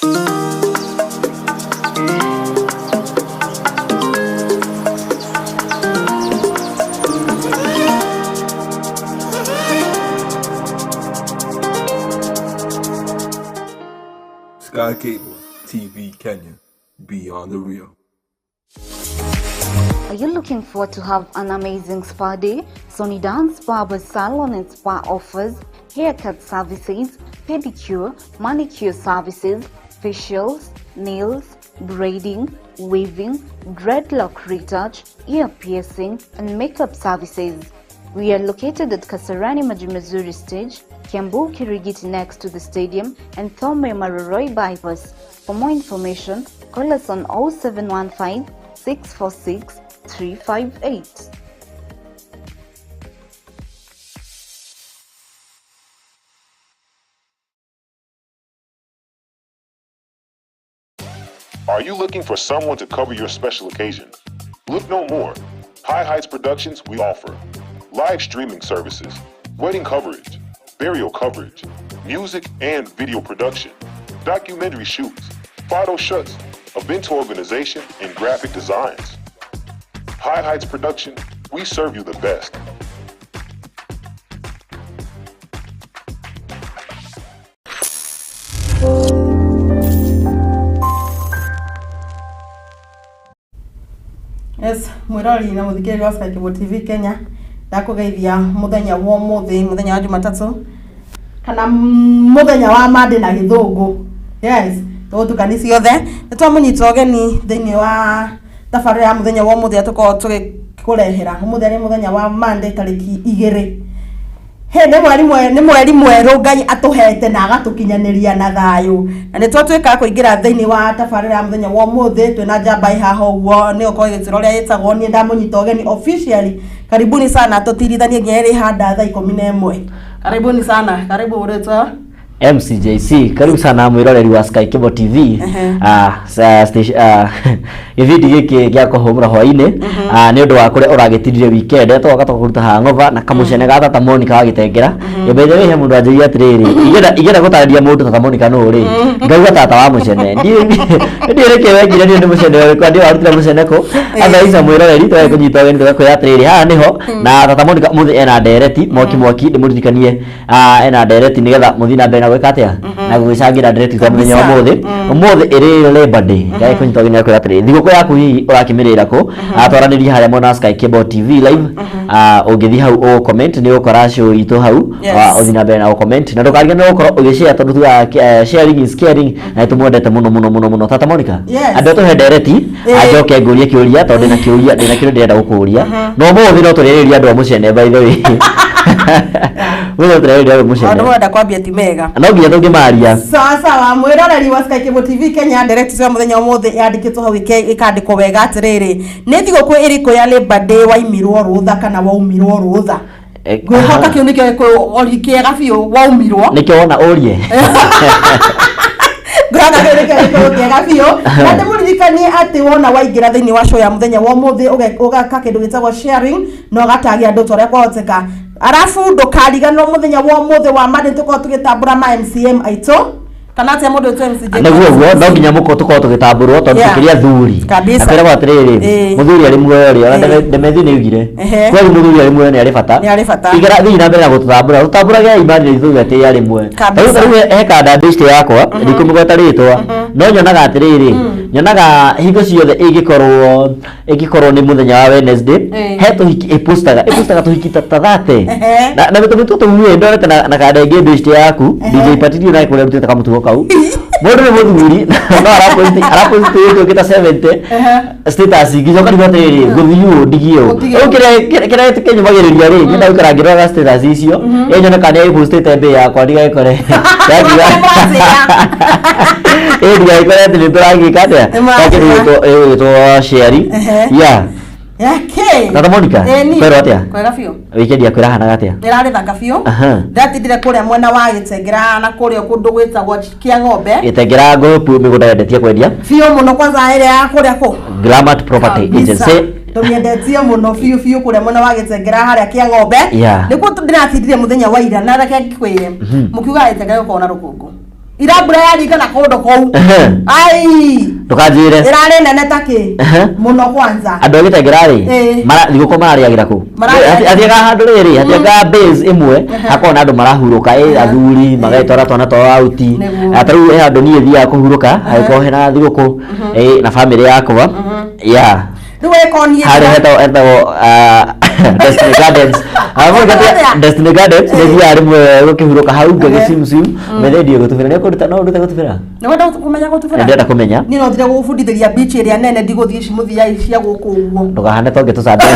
Sky Cable TV Kenya, beyond the real. Are you looking forward to have an amazing spa day? Sony Dance Barber Salon and Spa offers haircut services, pedicure, manicure services, facials, nails, braiding, weaving, dreadlock retouch, ear piercing, and makeup services. We are located at Kasarani Majimazuri Stage, Kiambu Kirigiti next to the stadium, and Thome Maroroi Bypass. For more information, call us on 0715 646 358. Are you looking for someone to cover your special occasion? Look no more. High Heights Productions, we offer live streaming services, wedding coverage, burial coverage, music and video production, documentary shoots, photo shoots, event organization, and graphic designs. High Heights Production, we serve you the best. Yes, mwirori na muthikĩrĩria wa Sky Cable TV Kenya, ndakũgeithia mũthenya wa ũmũthĩ, mũthenya wa Jumatatũ kana mũthenya wa Monday na gĩthũngũ. Yes, tũgũtukani ciothe nĩ twamũnyita ũgeni thĩinĩ wa tabarĩra ya mũthenya wa ũmũthĩ tũkoragwo tũgĩkũrehera. Ũmũthĩ nĩ mũthenya wa Monday tarĩki 2. He nĩ mweri nĩ mweri mwerũ Ngai atũhete na agatũkinyanĩria na thayũ, na nĩ twatuĩka kũingĩra thĩinĩ wa tabarĩra ya mũthenya wa ũmũthĩ. Twĩna njamba ĩ haha ũguo, nĩ ũkorwo ĩgĩtwĩra ũrĩa ĩtagwo. Niĩ ndamũnyita ũgeni officially, karibuni sana, tũtirithanie nginya ĩrĩ handa thaa 11. Karibuni sana, karibu. Ũrĩtwa? MCJC, karibu sana mwiroreri wa Sky Cable TV. Ah, station, gĩbindi gĩkĩ gĩa kũhũmũra hwaĩ-inĩ, nĩ ũndũ wa kũrĩa ũragĩtindire weekend, tũgoka tũkũruta hangover na kamũcene ga tata Monica wa gĩtengera. By the way, he mũndũ anjĩrire atĩrĩrĩ, ingĩenda gũtarĩria mũndũ tata Monica nũ rĩ, ngauga tata wa mũcene. Ndiĩ nĩkĩ wengire niĩ nĩ mũcene ũrĩkũ, ndiĩ warutire mũcene kũ. Otherwise, mwĩroreri, tũgagĩ kũnyita ũgeni tũgakwĩra atĩrĩrĩ, haha nĩho na tata Monica ũmũthĩ ena ndereti mwaki mwaki. Ndĩmũririkanie, ena ndereti nĩgetha mũthiĩ na mbere na gwĩka atĩa na gũgĩcangĩra ndereti twa mũthenya wa ũmũthĩ. Ũmũthĩ ĩrĩ Labor Day, ngagĩ kũnyita ũgeni gakwĩra atĩrĩrĩ, thigũkũ yaku hihi ũrakĩmĩrĩra kũ? Twaranĩrie harĩa mwena wa Sky Cable TV live. Ũngĩthiĩ hau ũ comment, nĩ ũgũkora show itũ hau. Ũthiĩ na mbere na gũ-comment na ndũkariganĩrwo gũkorwo ũgĩshare, tondũ tugaga sharing is caring, na nĩtũmwendete mũno mũno mũno mũno. Tata Monica, andũ atũhe ndereti, anjoke ngũrie kĩũria, tondũ ndĩna kĩũria ndĩrenda gũkũria. No ũmũthĩ no tũrĩrĩria andũ a mũcene. By the way, ũmũthĩ no tũrĩrĩria andũ a mũcene. Maũndũ marenda kwambia ti mega. No nginya tũngĩmaria. Sawa sawa, mwĩroreri wa Sky Cable TV Kenya, ndereti cia mũthenya ũmũthĩ yandĩkĩtwo hau ĩkandĩkwo wega atĩrĩrĩ, nĩ thigũkũ ĩrĩkũ ya Labor Day waimirwo rũtha kana waumirwo rũtha? Ngwĩhoka kĩu nĩkĩo gĩkũyũ kĩega biũ, waumirwo. Nĩkĩo wona ũrie. Ngwĩhoka kĩu nĩkĩo gĩkũyũ kĩega biũ, na ndĩmũririkanie atĩ wona waingĩra thĩinĩ wa show ya mũthenya wa ũmũthĩ, ũgeka kĩndũ gĩtagwo sharing na ũgatagia andũ ta ũrĩa kwahoteka. Arabu ndũkariganĩrwo mũthenya wa ũmũthĩ wa Monday tũkorwo tũgĩtambũra ma MCM aitũ, kana atĩa, mũndũ wĩtwo MCJ? Nĩguo guo no nginya mũkorwo tũkorwo tũgĩtambũrwo, tondũ tũkĩrĩ athuri. Kabisa. Na kwĩragwo atĩrĩrĩ, mũthuri arĩ muoyo rĩ, ona Ndemethi nĩ augire kweli mũthuri arĩ muoyo nĩ arĩ bata. Nĩ arĩ bata. Igera thiĩ na mbere na gũtũtambũra, tũtambũrage imani ithuĩ atĩ arĩ muoyo. Tarĩu he kanda ndĩcite yakwa, ndikũmũgweta rĩtwa, no nyonaga atĩrĩrĩ, nyonaga hingo ciothe ĩngĩkorwo nĩ mũthenya wa Wednesday, he tũhiki ĩpostaga tũhiki ta 30 na mĩtũ tũu ĩ ndorete na kanda ĩngĩ ndĩcite yaku DJ Patirio, nawe kũrĩa rutĩte kamũtugo kau, mũndũ nĩ mũthuri no araposti tũngĩ ta 70 status, ngĩcoka ndigwo atĩrĩrĩ, ngũthiĩ ũũ ndigie ũũ. Ũtige Rĩu kĩrĩa kĩnyumagĩrĩria rĩ, nyenda gũikara ngĩroraga status icio, ĩ nyone kana nĩ ĩpostĩte mbĩ yakwa, ndigagĩkore yakiuga ĩ ndigagĩkore atĩ nĩ tũragĩka atĩa. Nĩ mũratĩa. Kĩndũ gĩgwĩtwo sharing. Yeah. Yake. Tata Monica, Ĩni. kwĩrwo atĩa? Kwega biũ. Weekend yaku ĩrahanaga atĩa? Ĩrarĩ thaka biũ. Ndĩratindire kũrĩa mwena wa Gĩtengera na kũrĩa kũndũ gwĩtagwo Kĩa Ng'ombe. Gĩtengera group, mĩgũnda yendetie kwendia. Biũ mũno, kwanza ĩrĩa ya kũrĩa kũ Glamat Property Kabisa. Agency. Tũmĩendetie mũno biũ biũ kũrĩa mwena wa Gĩtengera harĩa Kĩa Ng'ombe. Nĩkuo ndĩratindire mũthenya wa ira, na reke ngĩkwĩre, mũkiuga Gĩtengera gũkorwo na rũkũngũ. Ira mbura yaringa na kũndũ kũu. Ai. Ndũkanjĩre. Ĩrarĩ nene ta kĩ? Ehe. Mũno kwanza. Andũ a Gĩtengera rĩ, Ĩĩ. thigũkũ mararĩagĩra kũ? Mararĩagĩra- Hathiaga handũ rĩrĩ, hathiaga base ĩmwe, hakoragwo na andũ marahurũka, ĩ athuri magagĩtwara twana twao out. Nĩguo. Ah, ta rĩu he handũ niĩ thiaga kũhurũka, hangĩkorwo hena thigũkũ, ĩ, na bamĩrĩ yakwa. Yeah. Rĩu ĩkoniĩ Harĩa hetagwo Destiny Gardens. Ah, mũndũ Atĩa? Destiny Gardens, nĩ thiaga rĩmwe gũkĩhurũka hau, ngagĩ swim swim, metha ndiũĩ gũtubĩra. Nĩ ũkũruta, no ũndute gũtubĩra? Nĩwenda kũmenya gũtubĩra? Ndĩrenda kũmenya. Niĩ no thire gũgũbundithĩria beach ĩrĩa nene ndigũthiĩ ici mũthia cia gũkũ ũguo. Ndũkahane ta ũngĩtũcambia.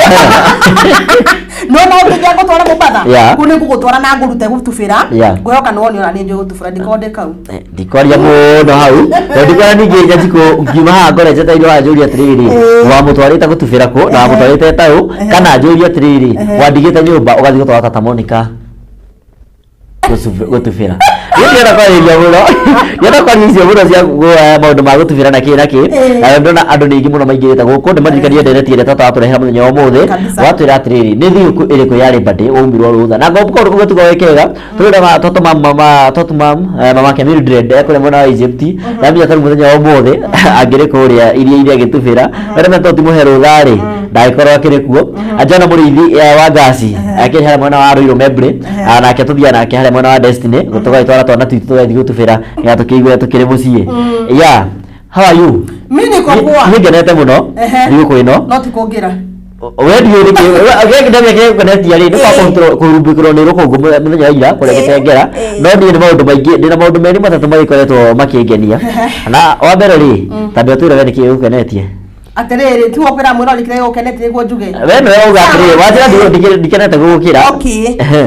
No no ngĩthia ngũtwara Mombatha. Yeah. Kũu nĩ ngũgũtwara na ngũrute gũtubĩra. Yeah. Ngwĩhoka nĩ wonire ona niĩ njũĩ gũtubĩra ndikorwo ndĩ kau. Ndikwaria mũno hau tondũ ndikwaria ningĩ Nyanjikũ ngiuma haha ngore njetereire wanjũria atĩrĩrĩ, wamũtwarĩte gũtubĩra kũ na wamũtwarĩte taũ, kana njũrie atĩrĩrĩ, wandigĩte nyũmba ũgathiĩ gũtwara tata Monica gũtubĩra. Niĩ ndĩrenda kwarĩria mũno, ndĩrenda kwaria icio mũno cia maũndũ ma gũtubĩra na kĩ na kĩ, na ndona andũ nĩ aingĩ mũno maingĩrĩte gũkũ. Ndĩmaririkanie ndereti ĩrĩa tata watũrehera mũthenya wa ũmũthĩ. Kabisa. Watwĩra atĩrĩrĩ, nĩ thigũkũ ĩrĩkũ ya Labor Day waumirwo rũtha, na ngombe kaũndũ kau gatuga kega tũrenda toto mam mama toto mam mama ke Mildred ekũrĩa mwena wa Egypt ndamenya tarĩu mũthenya wa ũmũthĩ angĩrĩ kũrĩa iria-inĩ agĩtubĩra, no ndamenya to timũhe rũtha rĩ, ndangĩkorwo akĩrĩ kuo. Anjona mũrĩithi wa ngaci akĩrĩ harĩa mwena wa Ruiru Membley, nake tũthiaga nake harĩa mwena wa Destiny tũgagĩtwara twana twitũ tũgathiĩ gũtubĩra nĩgetha tũkĩigue tũkĩrĩ mũciĩ. Yeah, how are you? Mi niko poa. Niĩ ngenete mũno thigũkũ ĩno. No ti kũngĩra. We ndiũĩ nĩkĩ kĩrĩa gĩgũkenetia rĩ, nĩ kwa kũhumbĩkĩrwo nĩ rũkũngũ mũthenya wa ira kũrĩa Gĩtengera, no niĩ nĩ maũndũ maingĩ, ndĩna maũndũ merĩ matatũ magĩkoretwo makĩngenia. Na wa mbere rĩ, tambe ũtwĩre we nĩkĩ gĩgũkenetie. Atĩrĩrĩ, tiwe ũkwĩra mwĩrori kĩrĩa gĩgũkenetie nĩguo njuge. We nĩwe wauga atĩrĩrĩ, wanjĩra ndikenete gũgũkĩra. Okay.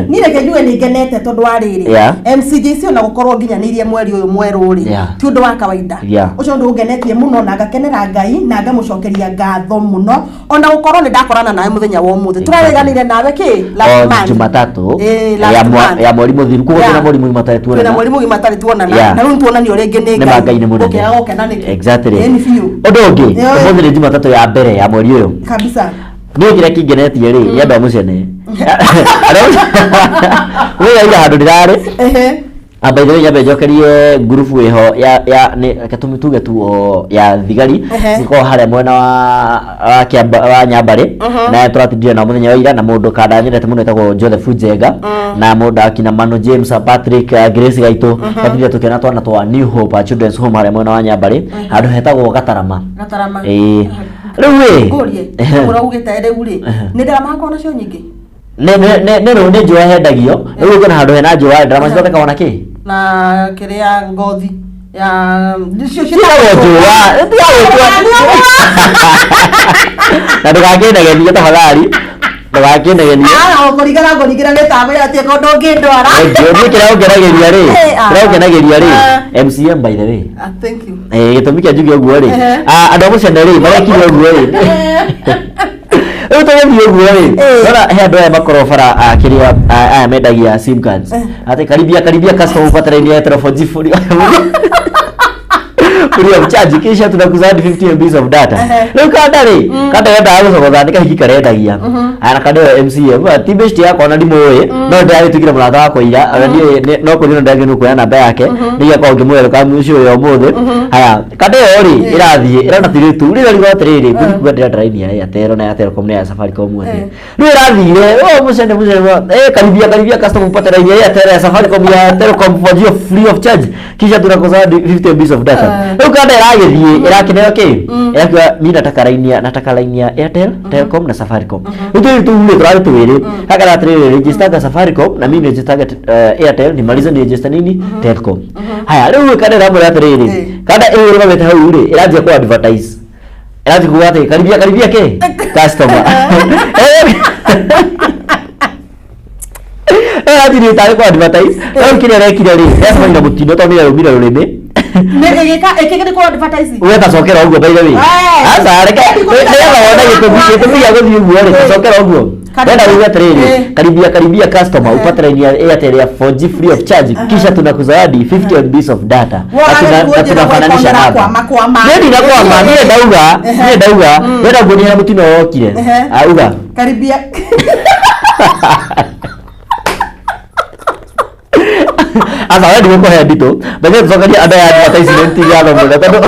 Niĩ reke njuge nĩ ngenete tondũ wa rĩrĩ. Yeah. MCJC ona gũkorwo nginyanĩirie mweri ũyũ mwerũ rĩ, Yeah. ti ũndũ wa kawaida. Yeah. Ũcio ũndũ ũngenetie mũno na ngakenera Ngai na ngamũcokeria ngatho mũno ona gũkorwo nĩ ndakorana nawe mũthenya wa ũmũthĩ. Tũrareganire nawe kĩ? Last O month. Jumatatũ Last ya month. ya mweri mũthiru, koguo Yeah. twĩna mweri mũgima tarĩ Twĩna tuonana. mweri mũgima tarĩ tuonana. Yeah. Na rĩu nĩtuonanio rĩngĩ nĩ Nĩ ma Ngai nĩ mũnene. Ũkĩaga gũkena nĩkĩ? Exactly. Ĩni biũ. Ũndũ ũngĩ, Ĩĩ. ũmũthĩ nĩ Jumatatũ ya mbere ya mweri ũyũ. Kabisa. Niĩ kĩrĩa kĩngenetie rĩ, nĩ andũ a mũcene. Wĩra ira handũ ndĩrarĩ. Ehe. Ah, by the way, nyambe njokerie ngurubu ĩho ya nĩ reke tuge tu o ya thigari cikorwo harĩa mwena wa Kĩamba wa Nyambarĩ, na tũratindire nao mũthenya wa ira, na mũndũ kanda nyendete mũno etagwo Joseph Njenga, na mũndũ akina Manu James, Patrick, Grace Gaitũ, twatindire tũkĩona twana twa New Hope Children's Home harĩa mwena wa Nyambarĩ handũ hetagwo Gatarama. Gatarama. Ĩĩ. Rĩu ĩ Ngũrie, ũraugĩte rĩu rĩ, nĩ ndarama hakorwo nacio nyingĩ? Nĩ njũa hendagio rĩu, ũngĩona handũ hena njũa ndarama cithondekagwo na kĩ? Na kĩrĩa ngothi ya nĩcio Ciĩtagwo njũa, ĩtigagwo njũa. Na ndũgakĩnegenie tafadhali, ndũgakĩnegenie. Kũringana ngũringĩra mĩtambo ĩyo tiĩ kũndũ ũngĩndwara. Niĩ kĩrĩa ũngenagĩria rĩ, kĩrĩa ũngenagĩria rĩ, MCM by the way. Ah, thank you. Gĩtũmi kĩa njuge ũguo rĩ, andũ a mũcene rĩ marekire ũguo rĩ, rĩu tũgĩthiĩ ũguo rĩ, ndona he andũ aya makorwo bara, kĩrĩa, aya mendagia sim cards atĩ karibia karibia customer upate line ya Airtel 4G free of charge kisha tunakuzawadi 50 MB of data. Rĩu kanda rĩ, kanda yendaga gũcogotha nĩ kahiki karendagia aya, na kanda ĩyo MCM ti best yakwa ona ndimũĩ, no ndĩragĩtuĩkire mũrata wakwa ira, ona ndiũĩ no kũrĩ no ndagĩrĩirwo kuoya namba yake nĩgetha korwo ngĩmwĩra kamũciĩ ũyũ ũmũthĩ. Haya, kanda ĩyo rĩ ĩrathiĩ ĩrona tũirĩtu rĩrĩa riuga atĩrĩrĩ, ngũthiĩ kuga ndĩrenda line ya Airtel na ya Telcom na ya Safaricom atĩ rĩu ĩrathire, oh, mũcene mũcene, karibia karibia customer upate line ya Airtel, ya Safaricom, ya Telcom 4G free of charge kisha tunakuzawadi 50 MB of data. Rĩu kanda ĩragĩthiĩ ĩrakĩneo kĩ, ĩrakiuga niĩ nataka line ya Airtel, Telcom na Safaricom. Rĩu tũirĩtu tũu rĩ tũrarĩ twĩrĩ, hakara atĩrĩrĩ, register Safaricom na mimi register Airtel, nimalize ni register nini Telcom. Haya, rĩu kanda ĩramwĩra atĩrĩrĩ, kanda ĩyo ĩrũgamĩte hau rĩ ĩranjia kũ advertise, ĩranjia kuga atĩ karibia karibia kĩ customer ĩranjia tarĩ kũ advertise. Rĩu kĩrĩa ĩrekire rĩ, yacemania na mũtino tondũ nĩ yarũmire rũrĩmĩ. Nĩ ĩgĩka ĩkĩgĩrĩ kũ advertise. We tacokera ũguo, by the way. Aca, reke nĩgetha wone gĩtũmi gĩa gũthiĩ ũguo rĩ, tacokera ũguo. Ndenda uge atĩrĩrĩ, karibia karibia customer upate line ya Airtel ya 4G free of charge kisha tunakuzawadi 50 MB of data na tunafananisha namba. Niĩ ndinakwama, niĩ ndauga ndĩrenda nguonia harĩa mũtino wokire. Auga Karibia. Aca we ndigũkũhe nditũ mbere tũcokerie andũ aya advertisement ngatho mũno tondũ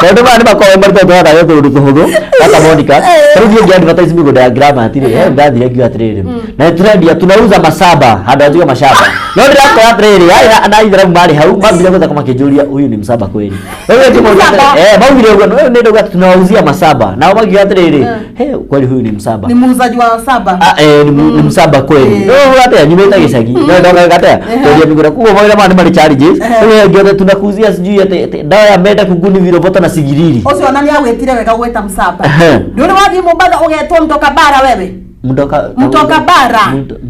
maũndũ maya nĩ makoragwo maritũ tũratharia tũũndũ tũhũthũ gata Monica. Tarĩu niĩ ngĩ advertise mĩgũnda ya Grama atĩrĩ he ndathire ngiuga atĩrĩrĩ na nĩtũrendia tunauza masaba handũ ha njuge mashamba no ndĩrakora atĩrĩrĩ aya na Aithĩramu marĩ hau mambire gũtheka makĩnjũria huyu ni msaba kweli. Wewe ngĩmũria atĩrĩ maugire ũguo no nĩ ndauga tunawauzia masaba nao makiuga atĩrĩrĩ he kweli huyu ni msaba. Ni muuzaji wa saba. Ah, ni msaba kweli. No atia nyumĩte gĩcagi no ndoka gatea twendia mĩgũnda koguo mawĩra maya nĩ marĩ challenges. Rĩu ngĩothe tunakuuzia sijui ati dawa ya menda kunguni viroboto na sigiriri. Ũcio ona nĩ agwĩtire wega gwĩta msaba. Ehe. Nĩ ũrĩ wathiĩ Mombatha ũgetwo mtoka bara wewe? Mtoka Mtoka bara.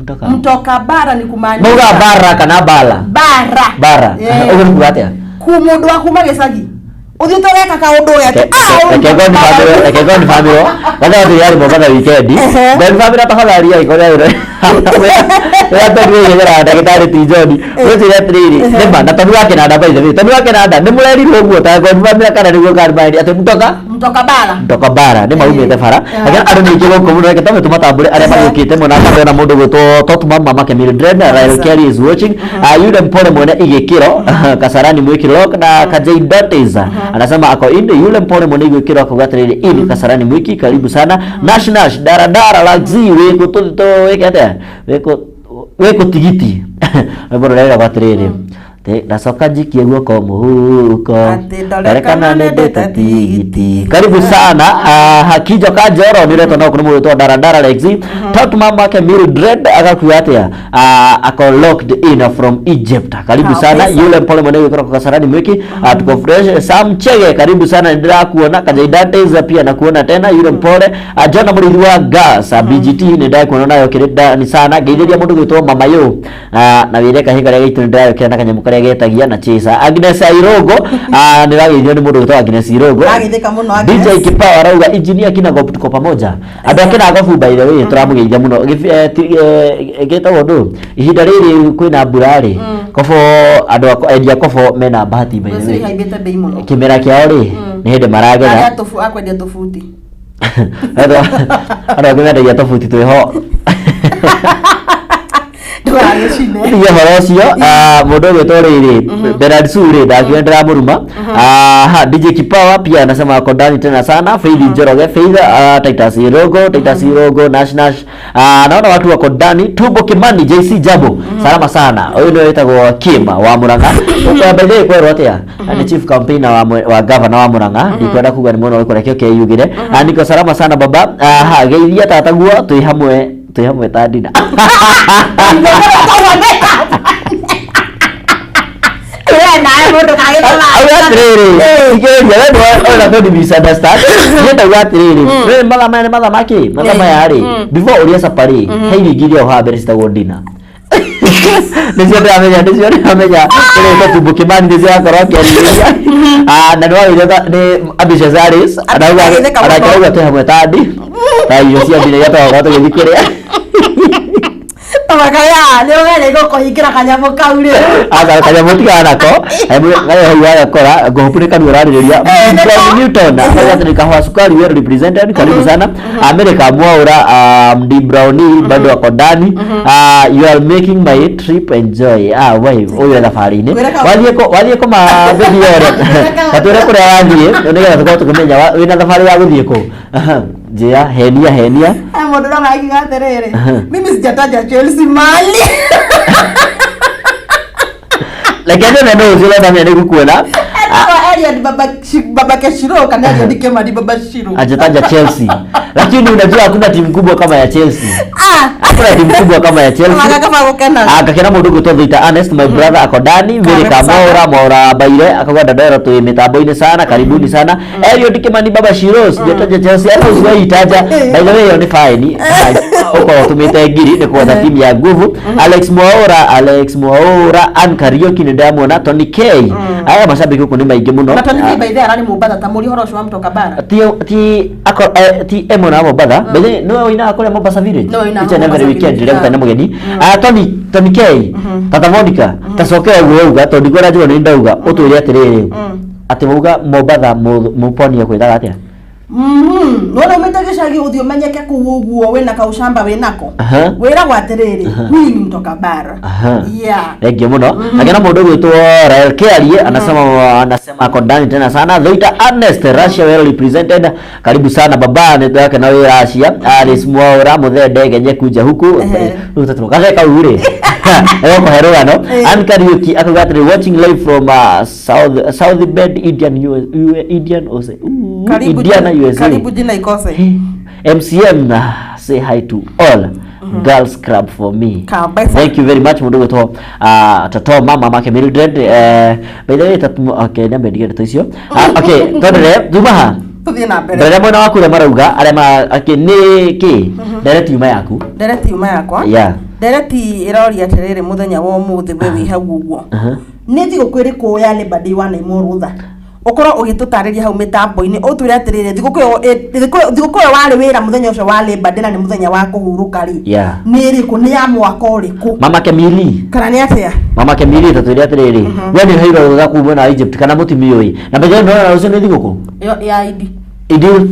Mtoka Mtoka bara ni kumaanisha mauga bara kana bala bara. Bara. Eh. Ũguo nĩ kuga atĩa? Ku mũndũ wa kuma gĩcagi ũthiĩte ũgeka kaũndũ ũgeke Reke ngo nibamĩrwo gatha atĩ yarĩ Mombatha weekend nibamĩra tafadhali angĩkorwo rĩrĩa tondũ ndagĩtarĩ ti John ũnjĩre atĩrĩrĩ nĩma na tondũ wa kĩnanda by the way tondũ wa kĩnanda nĩ mũrerirwo ũguo ta ngo nibamĩra kana nĩguo ngarĩ atĩ mtoka mtoka bara. Mtoka bara nĩ maumĩte bara lakini andũ nĩ aingĩ gũkũ mũno reke twambe tũmatambũre arĩa magĩũkĩte mũno na ndona mũndũ gwĩtwo Tot Mama make Mildred Rael Kelly is watching. Yule mpole mwene igĩkĩro Kasarani Mwiki Lock na Kajei Dantes anasema ako indi yule mpole mwene igĩkĩro akauga atĩrĩrĩ ini Kasarani Mwiki karibu sana. Nash Nash Daradara Laxi wĩkũ tũ wĩke atĩa wĩkũ wĩkũ tigiti rwĩmbo rũrĩa rwĩragwo atĩrĩrĩ ndacoka njikie guoko mũhuko Atĩ ndore ndore kana kana nĩndĩte nĩndĩte tigiti karibu sana. Hakijo Kanjoro nĩ ũretwo no kũrĩ mũndũ wĩtwo Daradara Lexi Tatu mama wake Mildred agakuga atĩa ako locked in from Egypt karibu sana. Kabisa. Yule mpole mwenyewe kutoka Kasarani Mwiki tuko fresh. Sam Chege karibu sana ndĩrakuona. Kajai Dantes pia nakuona tena yule mpole. Jona Mũrĩithi wa Gas BGT nĩ ndakuona nayo kĩrĩ ni sana ngeithĩria mũndũ gwĩtwo Mama Yo na wĩre kahĩ karĩa gaitũ nĩ ndĩrayokĩra na kanyamũ karĩa getagia na chesa Agnes Airogo nĩrageithio nĩ mũndũ gwĩtwo Agnes Irogo. Arageithĩka mũno Agnes. DJ Kipao arauga engineer Kinagob tuko pamoja andũ a Kinagobu by the way tũramũgeithia mũno. Gĩtagwo ndũ ihinda rĩrĩ kwĩna mbura rĩ kobo andũ endia kobo mena bahati by the Ngwĩciria way ihaibĩte bei mũno. Kĩmera kĩao rĩ nĩ hĩndĩ maragetha Arĩa tũbu akwendia tũbuti. Andũ angĩ mendagia tũbuti twĩho Ndũgagĩcine. Tiga ũhoro ũcio mũndũ ũgwĩtwo rĩrĩ Bernard Su rĩ ndakiuga ndĩramũruma. Ha DJ Kipawa pia anasema ako ndani tena sana. Faith Njoroge Faith Titus Irogo Titus Irogo Nash Nash naona watu wako ndani. Tumbo Kimani JC Jabo salama sana ũyũ nĩwe wĩtagwo Kima wa Murang'a ũkwa by the way kwerwo atĩa nĩ chief campaigner wa governor wa Murang'a ndikwenda kuga nĩ mũno ũrĩkũ reke ũkeyugĩre. Niko salama sana baba. Ha geithia tataguo twĩ hamwe ta ndina. We nawe mũndũ kagĩtũma. Auga atĩrĩrĩ thikĩrĩria we ndũrona tondũ misunderstand niĩ ndauga atĩrĩrĩ we mathaa maya nĩ mathaa makĩ mathaa maya rĩ before ũrĩe sapa rĩ he irio ingĩ iria ũhaga mbere citagwo dinner nĩcio ndĩramenya kũrĩ Tumbo Kimani nĩcio akorwo akĩarĩrĩria na nĩwagĩire nĩ Ambitious Alice arauga Ageithĩka mũno. arauga twĩ hamwe ta ndi ta irio cia ndina iria twakorwo tũgĩthiĩ kũrĩa. Tũmakaya nĩ ũgeria gũkũhingĩra kanyamũ kau rĩ. Aca kanyamũ tigana nako hau wagakora ngũhũpu nĩ kanua ũrarĩrĩria. Nĩko. Brown Newton akauga atĩ kahũa sukari well represented karibu sana. America Mwaura Md Brownie bado ako ndani. You are making my trip enjoy we ũyũ e thabarĩ-inĩ Kwĩra ka- wathiĩ kũ ma baby ore gatwĩre kũrĩa wathiĩ nĩgetha tũkorwo tũkĩmenya wĩna thabarĩ ya gũthiĩ kũ. Aha, njĩra henia henia. He mũndũ ũrona akiuga atĩrĩrĩ mimi sijataja Chelsea mali. Reke nyone nũ ũcio ũrenda nĩ gũkuona. Etagwo Eliud Baba Keshiro kana Eliud Kimani Baba Shiro. Hajataja Chelsea lakini unajua hakuna timu kubwa kama ya Chelsea. Hakuna timu kubwa kama ya Chelsea. Magakaba gũkena. Ngakena mũndũ ũgwĩtwo Thita Ernest my brother ako ndani Mary Karibu sana. Kamora Mwaura Baire akauga Dandora twĩ mĩtambo-inĩ sana karibuni sana. Eliud Kimani Baba Shiro sijataja Chelsea hata usiwaitaja by the way hiyo ni fine ukorwo ũtũmĩte ngiri nĩ kuotha timu ya nguvu. Alex Mwaura Ann Kariuki nĩ ndĩramuona Tony K aya mashabiki gũkũ nĩ maingĩ mũno. Na Tony K by the way ararĩ Mombatha ta mũri ũhoro ũcio wa mtoka bara. Ti ti ako ti emo na Mombatha bethe niwe ũinaga kũrĩa Mombasa Village Nĩwe ũinaga each and every Mombasa weekend Village, rĩrĩa gũtarĩ na mũgeni. Tony K tata Monica tacokera ũguo wauga tondũ ndikwenda njũa nĩ ndauga ũtwĩre atĩrĩrĩ atĩ wauga Mombatha mũpwani ekwĩtaga atĩa. Nona umĩte gĩcagi ũthiĩ ũmenyeke kũu ũguo wĩna kaucamba wĩnako. Aha. Wĩragwo atĩrĩrĩ, huyu ni mtoka bara. Aha. Yeah. Thank you muno. Akena mundu gwitwo Rael Kearie anasema ako ndani tena sana. Dhoita Ernest, Russia well represented. Karibu sana baba, nĩ yake na wĩ Russia. Alice Mwaura muthe ndege nye kuja huku. Rĩu tũtũ kathe kau rĩ. Egũkũhe rũgano. Ann Kariuki akauga atĩrĩ, watching live from South Bend, Indian US, Indian Karibu Indiana, USA. Karibu jina ikose. MCM, say hi to all girls club for me. Kabisa. Thank you very much mundu gwitwo toto mama make Mildred, by the way tatu, okay, nyambe ndige ndeto icio. Okay, tondere thuma ha. Tũthiĩ na mbere. Ndore mwena waku ũrĩa marauga arĩa ma okay, nĩ kĩ ndereti yuma yaku. Ndereti yuma yakwa. Ndereti ĩroria atĩrĩrĩ, mũthenya wa ũmũthĩ we wĩ hau ũguo, nĩ thigũkũ ĩrĩkũ ya Labor Day wanaimwo rũtha ũkorwo ũgĩtũtarĩria hau mĩtambo-inĩ, ũtwĩre atĩrĩrĩ, thigũkũ ĩyo thigũkũ ĩyo warĩ wĩra mũthenya ũcio wa Labor Day na nĩ mũthenya wa kũhurũka rĩ, nĩ ĩrĩkũ, nĩ ya mwaka ũrĩkũ, Mama Kemili. kana nĩ atĩa? Mama Kemili, tatwĩre atĩrĩrĩ, we nĩ ũheirwo rũtha kuu mwena wa Egypt kana mũtimiũĩ na mbere ndona rũcio nĩ thigũkũ? Ĩyo ya Idi. Idil.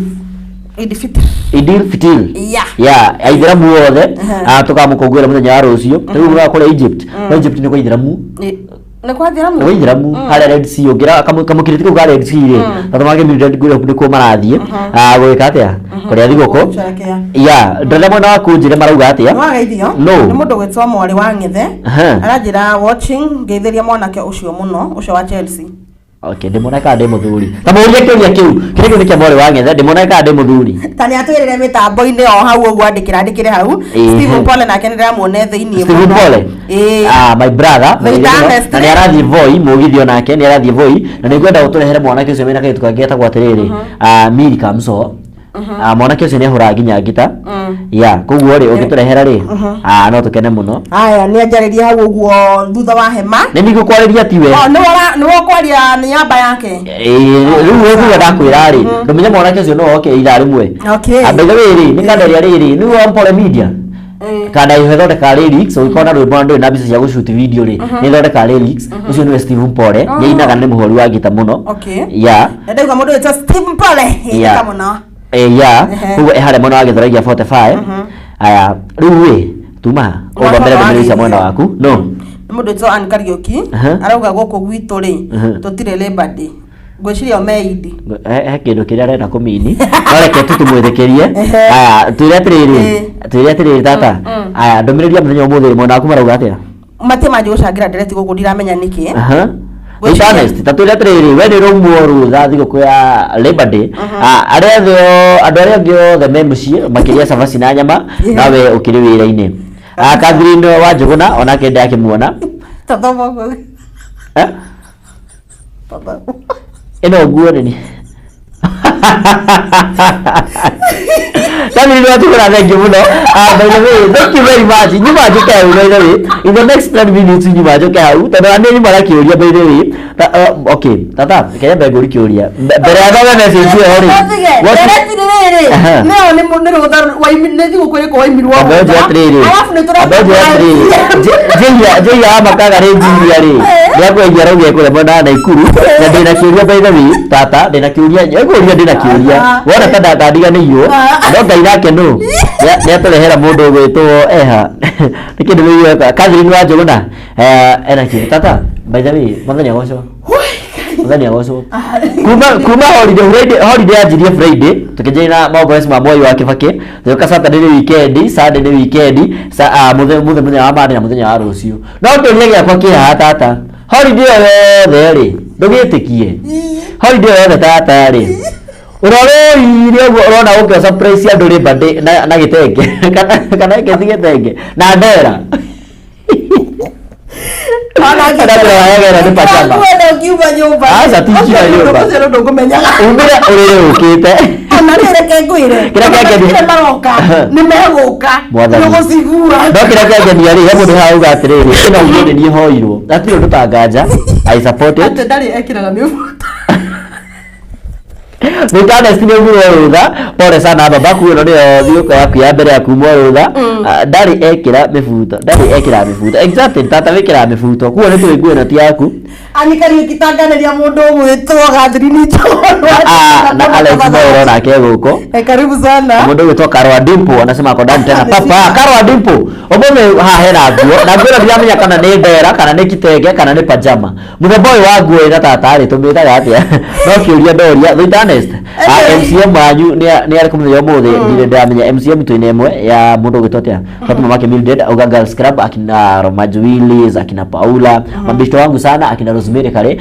Idi Fitr. Idil Fitil. Ya aithĩramu othe tũkamũkũngũĩra mũthenya wa rũciũ. Rĩu ũraga kũrĩa Egypt, no Egypt nĩ kwa ithĩramu. Nĩ kwa Aithĩramu? Nĩ kwa ithĩramu harĩa Red Sea ũngĩra kamũkĩrĩti kau ka Red Sea rĩ, tondũ make Mildred nĩkuo marathiĩ gwĩka atĩa, kũrĩa thigũkũ. Gũcerekea. Ya ndore mwena waku njĩre marauga atĩa. Nĩwageithio No. nĩ mũndũ gwĩtwo mwarĩ wa Ng'ethe. Aranjĩra watching, ngeithĩria mwanake ũcio mũno, ũcio wa Chelsea. Okay, ndĩmuona kana ndĩ mũthuri? Ta mũũrie kĩũria kĩu, kĩrĩa kĩu nĩ kĩa mwarĩ wa Ng'ethe, ndĩmuona kana ndĩ mũthuri? Ta nĩ atwĩrĩre mĩtambo-inĩ o hau ũguo, andĩkĩra andĩkĩre hau. Stephen Pole nake nĩ ndĩramuona thĩiniĩ Stephen mũno. Pole. Ĩĩ. Ah, my brother. Thĩinĩ Ernest. Na nĩ arathiĩ Voi mũgithi, onake nĩ arathiĩ Voi, na nĩ ngwenda ũtũrehere mwanake ũcio wĩna kairĩtu kangĩ getagwo atĩrĩrĩ, Miri Kamso. Mwanake ũcio nĩ ahũraga nginya ngita ya koguo rĩ, ũngĩtũrehera rĩ, no tũkene mũno. Aya, nĩ anjarĩria hau ũguo thutha wa hema. Nĩ nigũkwarĩria tiwe. Oh, nĩwe ũkwaria nĩamba yake. Ĩĩ, rĩu ũguo ndakwĩra rĩ, ndũmenye mwanake ũcio no oke ithaa rĩmwe. By the way rĩ, nĩ kandaria rĩrĩ nĩwe Mpole Media kanda ĩthondekaga lyrics. Ũngĩkorwo na rwĩmbo na ndũrĩ na mbica cia gũshoot video rĩ, nĩ ĩthondekaga lyrics. Ũcio nĩwe Steve Mpole, nĩ ainaga, nĩ mũhũri wa ngita mũno. Ndauga mũndũ wĩtwo Steve Pole ĩka mũno. Ya. Koguo ĩ harĩa mwena wa Gĩthũrai 45. Aya, rĩu ĩ tuma ũthomere ndũmĩrĩri cia mwena waku no. Nĩ mũndũ wĩtwo Ann Kariũki. Arauga gũkũ gwitũ rĩ, tũtirĩ Labor Day, ngwĩciria o me Idi. He kĩndũ kĩrĩa arenda kũmini, no reke tu tũmwĩtĩkĩrie. Aya, twĩre atĩrĩrĩ, twĩre atĩrĩrĩ tata. Aya, ndũmĩrĩri ya mũthenya ũmũthĩ, mwena waku marauga atĩa? Matie manji gũcangĩra ndereti gũkũ, ndiramenya nĩkĩ. Be honest, ta twĩre atĩrĩrĩ, we nĩ ũraumwo rũtha thigũkũ ya Labor Day. Arĩa othe andũ arĩa angĩ othe me mũciĩ makĩrĩa cabaci na nyama, nawe ũkĩrĩ wĩra-inĩ. Catherine wa Njũgũna onake ndakĩmuona. Tathoma ũguo. Eh? Tathoma. Ĩno nguo nĩ Catherine wa Njũgũna, thank you mũno. By the way, thank you very much. Nyuma njuke hau, by the way, in the next 10 minutes nyuma njuke hau, tondũ nĩ nyuma na kĩũria, by the way. Okay, tata kenya mbere ngũri kĩũria mbere ya thome message ĩyo rĩ. Ndereti nĩ rĩrĩ, nĩyo nĩ rũtha nĩ thigũkũ ĩrĩkũ waimirwo Ambe rũtha? njĩra atĩrĩrĩ. Alafu nĩ Ambe njĩra atĩrĩrĩ, Njĩia wa makaga rĩ, njiria rĩ, nĩakwendia arauga kũrĩa mwena wa Naikuru, na ndĩna kĩũria, by the way, tata, ndĩna kĩũria, ngũria, ndĩna kĩũria. Wona ta ndandiganĩirio, no Ngai nake nũ nĩatũrehera mũndũ ũgwĩtwo eha nĩ kĩndũ gĩgwĩka Catherine wa Njũgũna, ena kĩũria tata. By the way, mwathani agocwo, mwathani agocwo. Kuma holiday, Friday holiday yanjirie Friday, tukĩnjĩra na maũndũ ma Mwai wa Kibaki, tũgĩũka Saturday nĩ weekend, Sunday nĩ weekend, mũthenya wa Monday na mũthenya wa rũciũ. No kĩũria gĩakwa kĩ haha tata, holiday ĩyo yothe rĩ, ndũgĩtĩkie, holiday ĩyo yothe tata rĩ, ũrorũire ũguo ũrona ũkĩo surprise andũ Labor Day na gĩtenge kana gĩti gĩtenge na ndera. Kana tũrayagera nĩ pajama. Ũkiuma nyũmba. Aca, ti ngiuma nyũmba. Ũcio nĩ ũndũ ngũmenyaga. Umĩre ũrĩrĩ ũkĩte. Ona rĩ, reke ngwĩre, Kĩrĩa kĩangenia- kĩrĩa maroka nĩ megũka. Mwathani. Nĩ ũgũcigua. No kĩrĩa kĩangenia rĩ, he mũndũ haha auga atĩrĩrĩ, ĩno nguo nĩ niĩ hoirwo, hatirĩ ũndũ tanganja, I support it. Atĩ ndarĩ ekĩraga mĩbuto. Nĩ nĩ umire rũtha, pole sana baba, ĩno nĩyo thigũkũ yaku ya mbere ya kumwo rũtha. Ndarĩ ekĩra mĩbuto, ndarĩ ekĩra mĩbuto, exactly, tata wĩkĩraga mĩbuto, kuo nĩ tũĩ nguo ĩno ti yaku. Ani Kariuki tanganĩria mũndũ ũgwĩtwo Catherine Njoroge. Ah, na Alex Moiro nake gũkũ. Eh, karibu sana. Mũndũ ũgwĩtwo Karwa Dimpo anasema ako ndani tena papa Karwa Dimpo ũmũthĩ haha hena nguo na nguo ĩno ndiramenya kana nĩ ndera kana nĩ kitenge kana nĩ pajama mũthemba ũyũ wa nguo ĩna tata rĩ tũmĩtaga atĩa no kĩũria ndoria Thũita Ernest. Ah, MCM wanyu nĩ arĩ kũmũthenya ũmũthĩ ndirĩ ndĩramenya MCM twĩna ĩmwe ya mũndũ ũgwĩtwo atĩa Fatuma Make Mildred Auga Girls Club akina Roma Juilis akina Paula mabishto wangu sana akina Rosemary Kare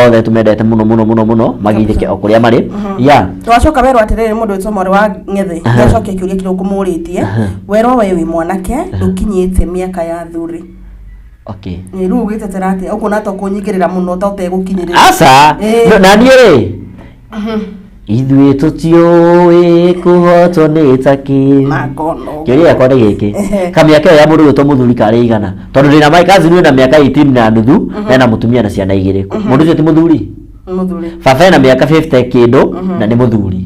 othe tumendete muno muno muno muno magithike o kũrĩa marĩ yeah. Twacoka werwo atiriri mundu witwo mwari wa ng'ethe ndacokia kiuria kiria ukumuuritie werwo we wi mwanake ndukinyite miaka ya thuri. Okay. Ni riu ugwitetera atia ukuona ta ukunyingirira muno ta utegukinyirira? Aca. Eh. Na niĩ rĩ ithuĩ tũtiũĩ kũhotwo nĩ takĩ. Makono. Kĩũria gĩakwa nĩ gĩkĩ kamĩaka ĩyo ya mũndũ ũgwĩtwo mũthuri karĩ igana tondũ ndĩna my cousin wĩna mĩaka 18 na nuthu na ena mũtumia na ciana igĩrĩ mũndũ ũcio ti mũthuri. Muthuri. Baba ena mĩaka 50 kĩndũ na nĩ mũthuri.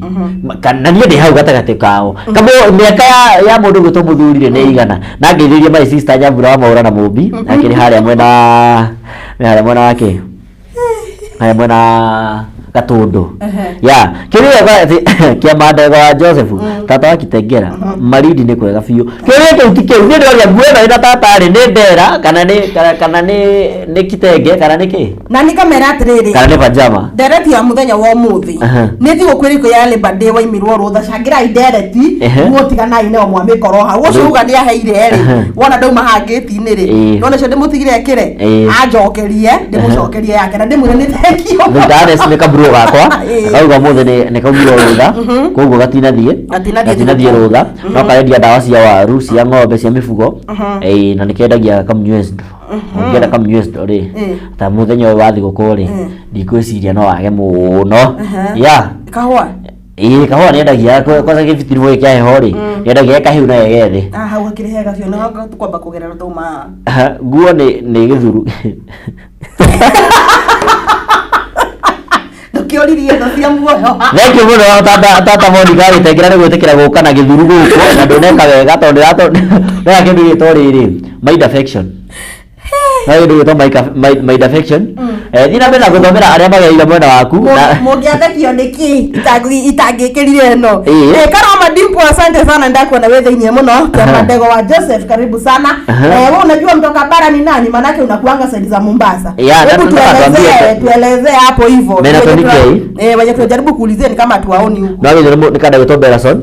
Na niĩ ndĩ hau gatagatĩ kao kamo mĩaka ya mũndũ ũgwĩtwo mũthuri rĩ nĩ igana na ngeithĩrie my sister Nyambura wa Maũra na Mũmbi akĩrĩ harĩa mwena harĩa mwena wake harĩa mwena Gatũndũ ya kĩrĩa kĩa mandego wa Joseph tata wa Kitengera Marindi nĩ kwega biũ kĩrĩa kĩu ti kĩu niĩ ndĩroria nguo ĩno ĩna tata rĩ nĩ ndera kana nĩ kana nĩ kitenge kana nĩ kĩ Na ni kamera atiriri kana nĩ pajama. Ndereti ya muthenya wa umuthi Aha. ni thigũkũ ĩrĩkũ ya Labor Day waimirwo rũtha cangirai ndereti Ehe. mũtiganai nao mwamĩkorwo hau ũcio uga nĩ aheire rĩ Aha. wona ndauma haha ngĩti-inĩ rĩ Ĩĩ. nona ũcio ndĩmũtigire ekĩre Ĩĩ. anjokerie ndĩmũcokerie yake na ndĩmwĩre nĩ thengio. Thutha Ernest nĩ kaburo gakwa Ĩĩ. kauga mũthĩ nĩ kaugirwo rũtha koguo gatinathiĩ Gatinathiĩ gatinathiĩ thigũkũ. rũtha no karendia ndawa cia waru cia ng'ombe cia mĩfugo ĩĩ na nĩkendagia kamnywesdo ũngĩenda kamnywesdo rĩ Ĩĩ. ta mũthenya ũyũ wa thigũkũ rĩ ndikwĩciria no wage mũno ya Kahũa. ĩĩ kahũa nĩendagia kwanza gĩbitiri gĩkĩ kĩa heho rĩ nĩendagia kahiũ na gethĩ. Ah, hau hakĩrĩ hega biũ nĩho tũkwamba kũgerera twauma haha. Nguo nĩ gĩthuru. Ndũkĩoririe thũ cia muoyo. Thank you mũno tata tata Monica gĩtengera nĩ gwĩtĩkĩra gũka na gĩthuru gũkũ na ndũneka wega tondũ ndĩratũ kĩndũ gĩtwo rĩrĩ mind affection no kĩndũ gĩtwo mind affection. Thiĩ na mbere na gũthomera arĩa magereire mwena waku na Mũngĩathekio nĩkĩ itangĩkĩrire ĩno. Ĩĩ. Eh, Karoma Dimpo asante sana ndakuona wewe thĩinĩ mũno Kĩama Aha. Ndego wa Joseph karibu sana. Aha. Eh, wewe unajua mtoka bara ni nani manake unakuanga side za Mombasa. Ya, Hebu nataka tuelezee tuambie. tuelezee hapo hivyo. Mena Wenye Tony K. wenye tunajaribu kuulizia ni kama tuwaoni huku. no gĩthuru nĩ kanda gwĩtwo Berason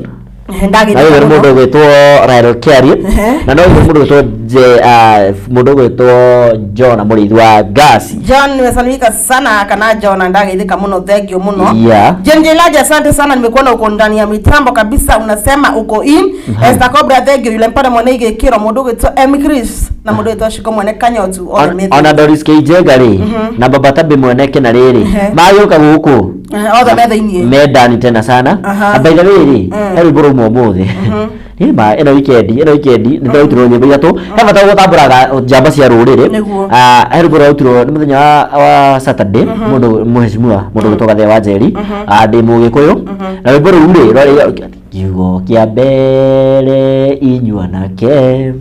Eh, ndagĩtheka na gĩthuru mũno. mũndũ ũgwĩtwo Rael Kiarie Ehe. na no gĩthuru mũndũ ũgwĩtwo mũndũ ũgwĩtwo John mũrĩithi wa ngasi. John nimesalimika sana kana John ndageithika muno thank you muno. Yeah. Jane Jelaji asante sana nimekuona uko ndani ya mitambo kabisa unasema uko in. Esther Cobra thank you yule mpana mwene igikiro mundu gwitwo M Chris na mundu gwitwo Shiko mwene Kanyotu othe Ona ona Doris K Njenga rĩ na Baba Tabi mwene kĩna rĩrĩ Ehe. magĩũka gũkũ othe me thiini. mendani tena sana. Aha. Na by the way rĩ he rwĩmbo rwauma ũmũthĩ Nĩ ma ĩno weekend nĩ tũrarutirwo nyĩmbo ithatũ he bata gũtambũraga njamba cia rũrĩrĩ. Nĩguo. Ah, he rwĩmbo rũrarutirwo nĩ mũthenya wa Saturday mũndũ mũheshimiwa mũndũ ũgwĩtwo Gathee wa Njeri. Ah, ndĩ mũgĩkũyũ na rwĩmbo rũu rĩ rwarĩ kiugo kĩa mbere inyuanake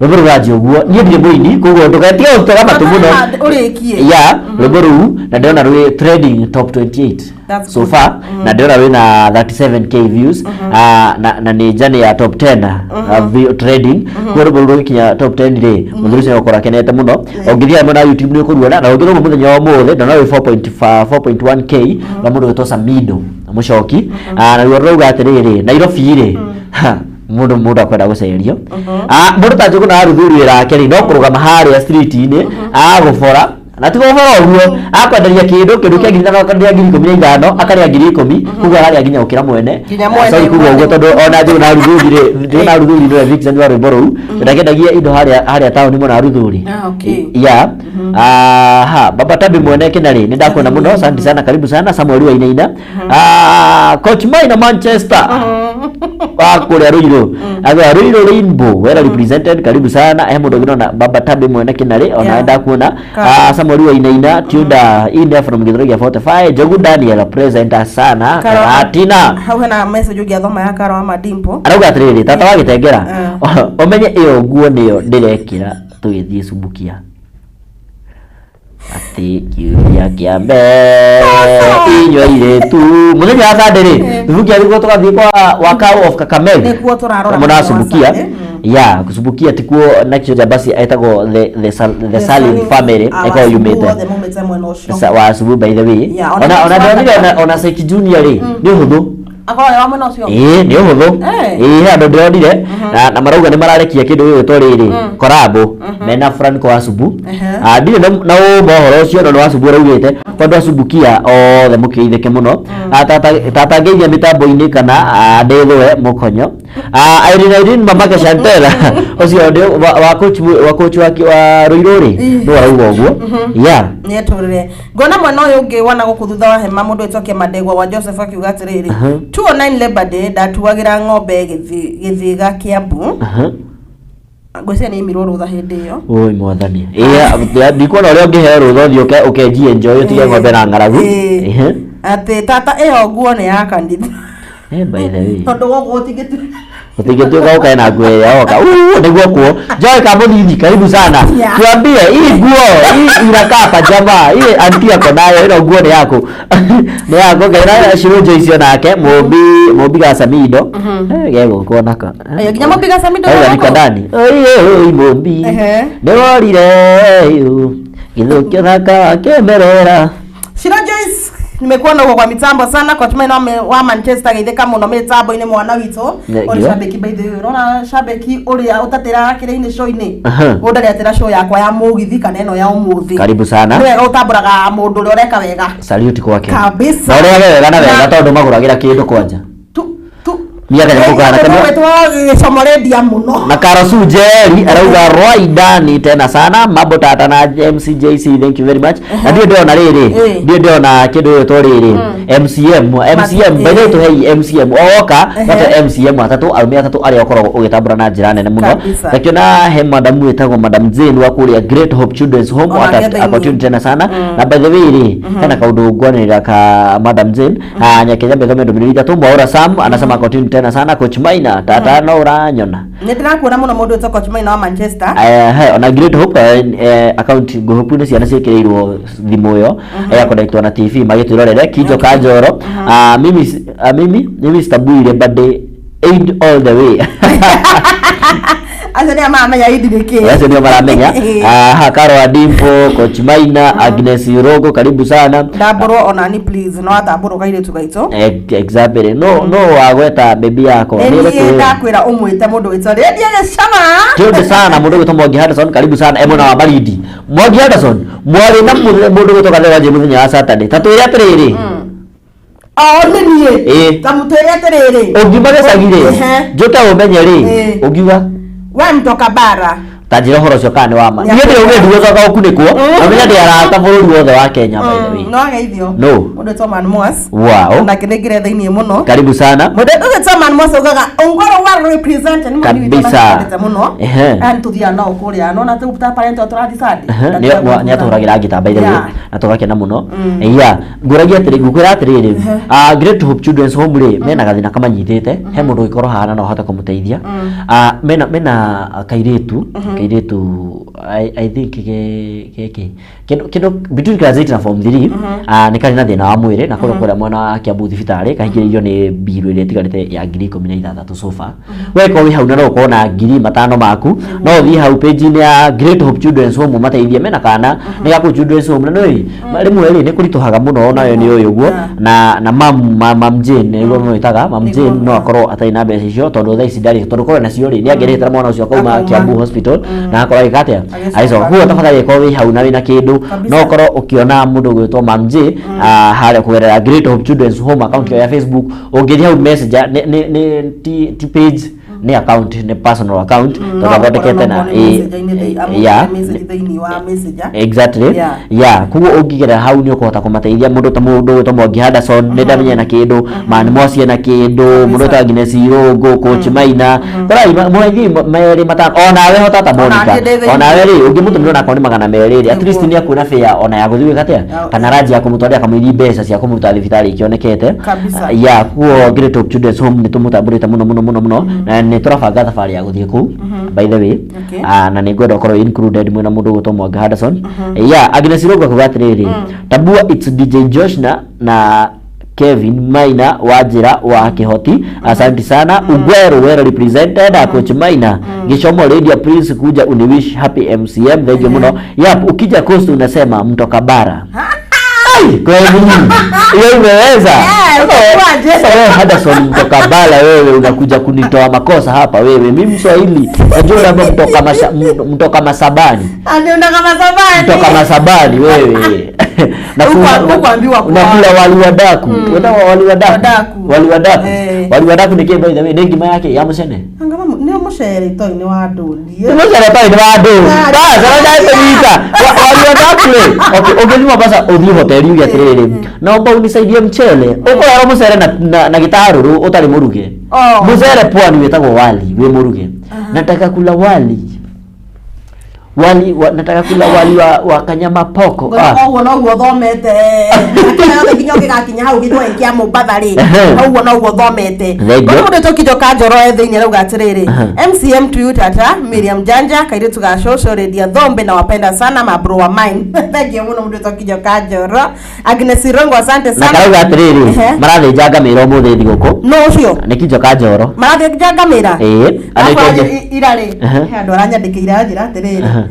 rwĩmbo rũranjia ũguo niĩ ndirĩ mũini koguo ndũgetige gũtega matũ mũno Ũrĩkie. ya rwĩmbo rũu na ndĩrona rwĩ trending top 28 That's so good. far na ndĩrona rwĩna 37k views. Ah, na nĩ njani ya top 10 trending koguo rwĩmbo rũu rũgĩkinya top 10 rĩ mũthuri ũcio nĩegũkorwo akenete mũno ũngĩthiĩ mwena wa YouTube nĩ ũkũruona na ũngĩthoma mũthenya wa ũmũthĩ ndona rwĩ 4.1k rwa mũndũ ũgwĩtwo Samido Mũcoki. Ah, na ruo rũrauga atĩrĩrĩ Nairobi rĩ ha, mũndũ akwenda gũcerio. Ah, mũndũ ta Njũgũna wa Ruthuri wĩra wake rĩ no kũrũgama harĩa street-inĩ agũbora na ti gũbora ũguo akwenderia kĩndũ kĩa ngiri ithano akenderia 15,000 akarĩa 10,000 koguo ararĩa nginya gũkĩra mwene. Nginya mwene, Sorry kuga ũguo tondũ ona Njũgũna wa Ruthuri rĩ Njũgũna wa Ruthuri nĩwe vixen wa rwĩmbo rũu ndakĩendagia indo harĩa taũni mwena wa Ruthuri. Ah, okay. Ya aha Baba Tabi mwene kina rĩ nĩ ndakuona mũno asante sana karibu sana Samuel Wainaina. Ah, coach Maina Manchester wa kũrĩa Ruiru aga Ruiru Rainbow well represented karibu sana he mũndũ ũngĩ Baba Tabi mwene kina rĩ ona Yeah. ndakuona. Ka- Ah, Samuel Wainaina Tudor India from Githurai 45 Njogu Daniel presenter sana Karo- Karatina hau hena message ũngĩathoma ya Karo wa Madimpo arauga atĩrĩrĩ tata wa gĩtengera Mm. ũmenye ĩyo nguo nĩyo ndĩrekĩra tũgĩthiĩ Subukia. Atĩ kiumia kĩa mbere inyuĩ airĩtu mũthenya wa Sunday rĩ, thubukia nĩguo tũgathiĩ kwa Wakau of Kakamega. Nĩkuo tũrarora mũracubukia. mũthenya wa Sunday. Ya kucubukia tikuo nakĩo njamba etagwo the Salim family ĩkoragwo yumĩte othe maumĩte mwena ũcio. Wa Subu, by the way. Yeah, ona ona ona Subu ndonire ona Seki Junior rĩ, nĩ ũhũthũ. Akorwo wa mwena ũcio. Ĩĩ, nĩ ũhũthũ. Eh. Ĩĩ, he andũ ndĩronire na marauga nĩ mararekia kĩndũ gĩgwĩtwo rĩrĩ korabo mena Franco wa Subu. Ah, ndirĩ na ũma ũhoro ũcio, no nĩ wa Subu ũraugĩte tondũ acubukia othe mũkĩgeithĩke mũno. Ah, tata ngeithia mĩtambo-inĩ kana ndĩthũe mũkonyo. Ah, Irene Irene mamake Shantela ũcio nĩ wa coach wa coach wa Ruiru rĩ, nĩ arauga ũguo, yeah. Nĩetũrĩre ngona mwena ũyũ ũngĩ wana gũkũ thutha wa hema mũndũ wĩtwo Kĩmandegwa wa Joseph akiuga atĩrĩrĩ, 209 Labor Day ndatuagĩra ng'ombe gĩthiga Kĩambu. Ngwĩciria nĩ imirwo rũtha hĩndĩ ĩyo. Oi mwathani, ĩĩ, ndikuona ũrĩa ũngĩheo rũtha ũthiĩ ũkenjie enjoy ũtige ng'ombe na ng'aragu. Ĩĩ. Ehe. Atĩ tata ĩyo nguo nĩ ya kanitha. Eh, by the way, tondũ woguo ũtingĩtu ũtingĩtuĩka ũkae na nguo ĩrĩa oka. Uu, nĩguo kuo Joy Kamũthithi, karibu sana. Tuambie hii nguo hii inakaa pajama hii anti ako nayo, ĩno nguo nĩ yaku, nĩ yaku kaina cirũnjo icio nake Mũmbi Mũmbi Gacamindo. Eh, gegũkwo nako. Ĩyo, nginya Mũmbi Gacamindo Auga nĩ niko gũkũ? ndani. Oi oi Mũmbi, nĩ worire gĩthũkio thaka wa kĩmerera. Shiro Joyce, nimekuona huko kwa mitambo sana kwa tumaini wa Manchester geithĩka mũno mĩtambo-inĩ mwana witũ. Thank Ũrĩ you. shabiki, by the way, ũrona shabiki ũrĩa ũtatĩraga kĩrĩa-inĩ show-inĩ. Ũyũ ndarĩ atĩra show yakwa ya mũgithi kana ĩno ya ũmũthĩ. Karibu sana. Nĩ wega ũtambũraga mũndũ ũrĩa ũreka wega. Salute kwake. Kabisa. Na ũrĩage wega na wega tondũ magũragĩra kĩndũ kwanja. Tu tu Miaka ya kũgana Mũndũ wĩtwo gĩcomorendia mũno. Na Karosu Jerry arauga Roidani tena sana mambo tata na MCJC, thank you very much. Na ndiĩ ndĩrona rĩrĩ, ndiĩ ndĩrona kĩndũ gĩgwĩtwo rĩrĩ MCM MCM by the way, tũhei MCM oka gate MCM atatũ, arũme atatũ arĩa ũkoragwo ũgĩtambũra na njĩra nene mũno. Kabisa. Ngakiona he madamu wĩtagwo Madam Jane wa kũrĩa Great Hope Children's Home. Onake thĩinĩ. Opportunity tena sana. Na by the way rĩ, hena kaũndũ ngwanĩrĩra ka Madam Jane. Ah, nyake nyambe thome ndũmĩrĩri ithatũ. Mwaura Sam anasema continue tena sana Coach Maina, tata no ũranyona. Nĩ ndĩrakuona mũno mũndũ wĩtwo Coach Maina wa Manchester. Eh, ona Great Hope account Hope nĩ ciana ciĩkĩrĩirwo thimũ ĩyo ĩgakonektwo na TV magĩtwĩrorere Kinjo Kanjoro. Ah, mimi mimi Stabwire birthday aid all the way. Acio nĩa maramenya indi nĩ kĩĩ. Acio nĩo maramenya. Aha, Karo Adimpo, Coach Maina, Agnes Irogo, karibu sana. Ndambũrwo onani please, no atambũrwo kairĩtu gaitũ. Exactly, no wagweta baby yako. Nĩ Nĩ niĩ ĩrĩkũ ĩyo? ndakwĩra ũmwĩte mũndũ wĩtwo Rĩndia Gĩcama. Tunde sana mũndũ gwĩtwo Mwangi Henderson, karibu sana mwena wa Malindi. Mwangi Henderson mwarĩ na mũndũ gwĩtwo Kathe Wanjĩ mũthenya wa Saturday, ta twĩre atĩrĩrĩ. O nĩ niĩ. Ĩĩ. Ta mũtwĩre atĩrĩrĩ. Ũngiuma gĩcagi rĩ, njũke ũmenye rĩ, ũngiuga We mtoka bara. Ta njĩra ũhoro ũcio kana nĩ wa ma. Nĩ Niĩ ndĩ ũgĩ ndigũcoka gũkunĩkwo na ũmenye ndĩ arata bũrũri wothe wa Kenya, by the way. No ageithio. No. Mũndũ wĩtwo Man Mwas. Wow. Onake nĩ ngĩre thĩiniĩ mũno. Karibu sana. Mũndũ ũgĩtwo Man Mwas augaga Ongoro wa represent nĩ mũini witũ Kabisa. na nĩtwendete mũno. Aya nĩtũthiaga nao kũrĩa nona ta parent tũrathiĩ Sunday. Nĩ atũhũragĩra ngita, by the way, Yeah. na tũgakena mũno. Yeah, ngũragia atĩrĩ, ngũkwĩra atĩrĩrĩ, ah, Great Hope Children's Home rĩ, mena gathĩna kamanyitĩte, he mũndũ ũngĩkorwo haha na no ahote kũmũteithia. Ah, mena kairĩtu I think ge kĩndũ kĩndũ between class 8 na form 3. Ah, nĩ karĩ na thĩna wa mwĩrĩ na kũrĩa kũrĩa mwena wa Kiambu thibitarĩ kahingĩrĩirio nĩ mbiru ĩrĩa ĩtigarĩte ya 16,000 so far. We korwo wĩ hau na no ũkorwo na 5,000 maku, no ũthiĩ hau page-inĩ ya Great Hope Children's Home ũmateithie mena kana nĩ gakũ Children's Home na nĩ rĩmwe rĩ nĩ kũritũhaga mũno onayo nĩ ũyũ ũguo. Na mam Jane nĩguo mwĩtaga mam Jane, no akorwo atarĩ na mbeca icio tondũ thaa ici ndarĩ, tondũ korwo nacio rĩ nĩ angĩrĩhĩtĩra mwana ũcio akauma Akauma. Kiambu Hospital na akorwo agĩka atĩa? Agĩcoka. Agĩcoka. Koguo tafadhali korwo wĩ hau na wĩna kĩndũ, Kabisa. no ũkorwo ũkĩona mũndũ ũgwĩtwo Mam J harĩa kũgerera Great Hope Children's Home account yao ya Facebook. Ũngĩthiĩ hau messenger nĩ ti page, nĩ account, nĩ personal account tondũ athondekete na yeah. Thĩinĩ wa messenger. Exactly. Yeah. Yeah, koguo ũngĩgerera hau nĩ ũkũhota kũmateithia mũndũ ta mũndũ ũgwĩtwo Mwangi Henderson, nĩ ndamenya na kĩndũ Man Mwasie na kĩndũ mũndũ ta Agnes Irũngũ, Coach Maina korai mũthiĩ merĩ matano onawe hota ta Monica. Ona niĩ ndĩ thĩinĩ. Onawe rĩ, ũngĩmũtũmĩra onakorwo nĩ 200 rĩ, at least Nĩguo. nĩ akuona fare ona ya gũthiĩ gwĩka atĩa, kana ranji ya kũmũtwarĩra kamũiri mbeca cia kũmũruta thibitarĩ ikĩonekete. Kabisa. Ya kuo Great Hope Children's Home nĩ tũmũtambũrĩte mũno mũno mũno mũno, na nĩ tũrabanga thabarĩ ya gũthiĩ kũu, by the way. Okay. Ah, na nĩ ngwenda ũkorwo included mwĩna mũndũ ũgwĩtwo Mwanga Henderson. Ya Agnes Irũngũ akuga atĩrĩrĩ, Tabua, it's DJ Josh na Kevin Maina wa njĩra wa Kĩhoti, asante sana. Ugweru well represented. Coach Maina Gichomo Radio Prince kuja uniwish happy MCM, thank you muno. Yep, ukija Coast unasema mtoka bara. Ai, kweli hiyo imeweza. Eh, utakuwaje? Sasa wewe Henderson mtoka bara, wewe unakuja kunitoa makosa hapa wewe. Mimi Mswahili najua labda mtoka Masabani. Aliona kama sabani. Mtoka Masabani wewe. Hukuambiwa kwa- Unakula wali wa daku. Unataka wali wa daku. Wadaku. Wali wa daku. Eh. Wali wa daku ni kĩ by the way? Nĩ ngima yake ya mũcene. Anga mamu nĩ mũcere toi nĩ wa ndũndie. Nĩ mũcere toi nĩ wa ndũ. Bas, araja kũnyita. Wali wa daku rĩ. Okay, ũngĩthiĩ Mombasa ũthiĩ hoteli uge atĩrĩrĩ, naomba unisaidie mchele. Ũkũheo mũcere na gĩtarũrũ ũtarĩ mũruge. Oh. Mũcere pwani wĩtagwo wali, wĩ mũruge. Nataka kula wali. Nataka kula wali wa kanyama poko. Ah. Ũguo noguo thomete yothe nginya ũngĩgakinya hau gĩthwaĩ kĩa Mombatha rĩ, ũguo noguo thomete. Thank you. Mũndũ tũkindo ka njoro e thĩinĩ arauga atĩrĩrĩ, Aha. MCM to you tata Miriam Janja kairitu ga shosho redia thombe na wapenda sana mabro wa mine. Thank you mũno mũndũ tũkindo ka njoro. Agnes Irongo, asante Na sana. karauga atĩrĩrĩ, Ehe. marathĩnja ngamĩra ũmũthĩ thigũkũ. No ũcio Nĩ kinjo ka njoro. marathĩnja ngamĩra. Ĩĩ. Anĩte- Ira rĩ, Aha. he andũ aranyandĩkĩire anjĩra atĩrĩrĩ,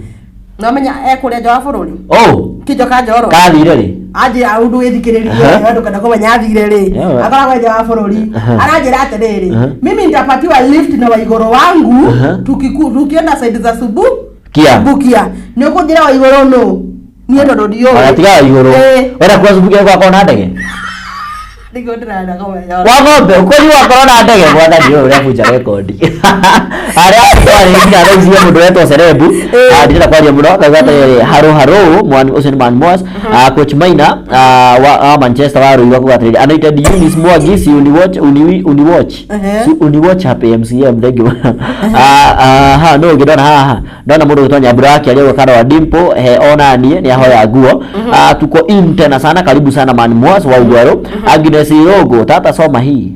nomenya ekũrĩa nja wa bũrũri Oh, kinjo ka njoro kathire rĩ? anjĩra ũndũ wĩthikĩrĩrie Aha. andũ kana kũmenya athire rĩ, Yeah. akoragwo nja wa bũrũri. Aha. Aranjĩra atĩrĩrĩ, Aha. mimi nitapatiwa lift na waigũrũ wangu Aha. tukienda side za subu Kia. bukia nĩ ũkũnjĩra waigũrũ nũ niĩ tondũ ndiũĩ. Ona tiga wa igũrũ. Ĩĩ. Wenda kuwa cubukia gwakorwo na ndege? Nĩguo ndĩrenda kũmenya. Wa ng'ombe, ũkũri wakorwo na ndege mwathani ũyũ ũrĩa rekondi. Arĩa twarĩ nginya thaa ici mũndũ wetwo Serebu. Ah, ndirenda kwaria mũno, kauga atĩrĩrĩ, haro haro, mwani ũcio nĩ Man Moas. Ah, Coach Maina, ah, wa Manchester wa Ruiru akuga atĩrĩrĩ, Anointed Eunice Mwangi, si uniwatch, uniwatch. Ehe. Si uniwatch happy MCM, thank you. Ah, ah, ha, no ũngĩ ndona haha. Ndona mũndũ ũgwĩtwo Nyambura akĩaria ũguo kando wa Dimple, he ona niĩ nĩ ahoya nguo. Ah, tuko in tena sana, karibu sana Man Moas wa Ugwaro. Agnes Irogo, tata soma hii.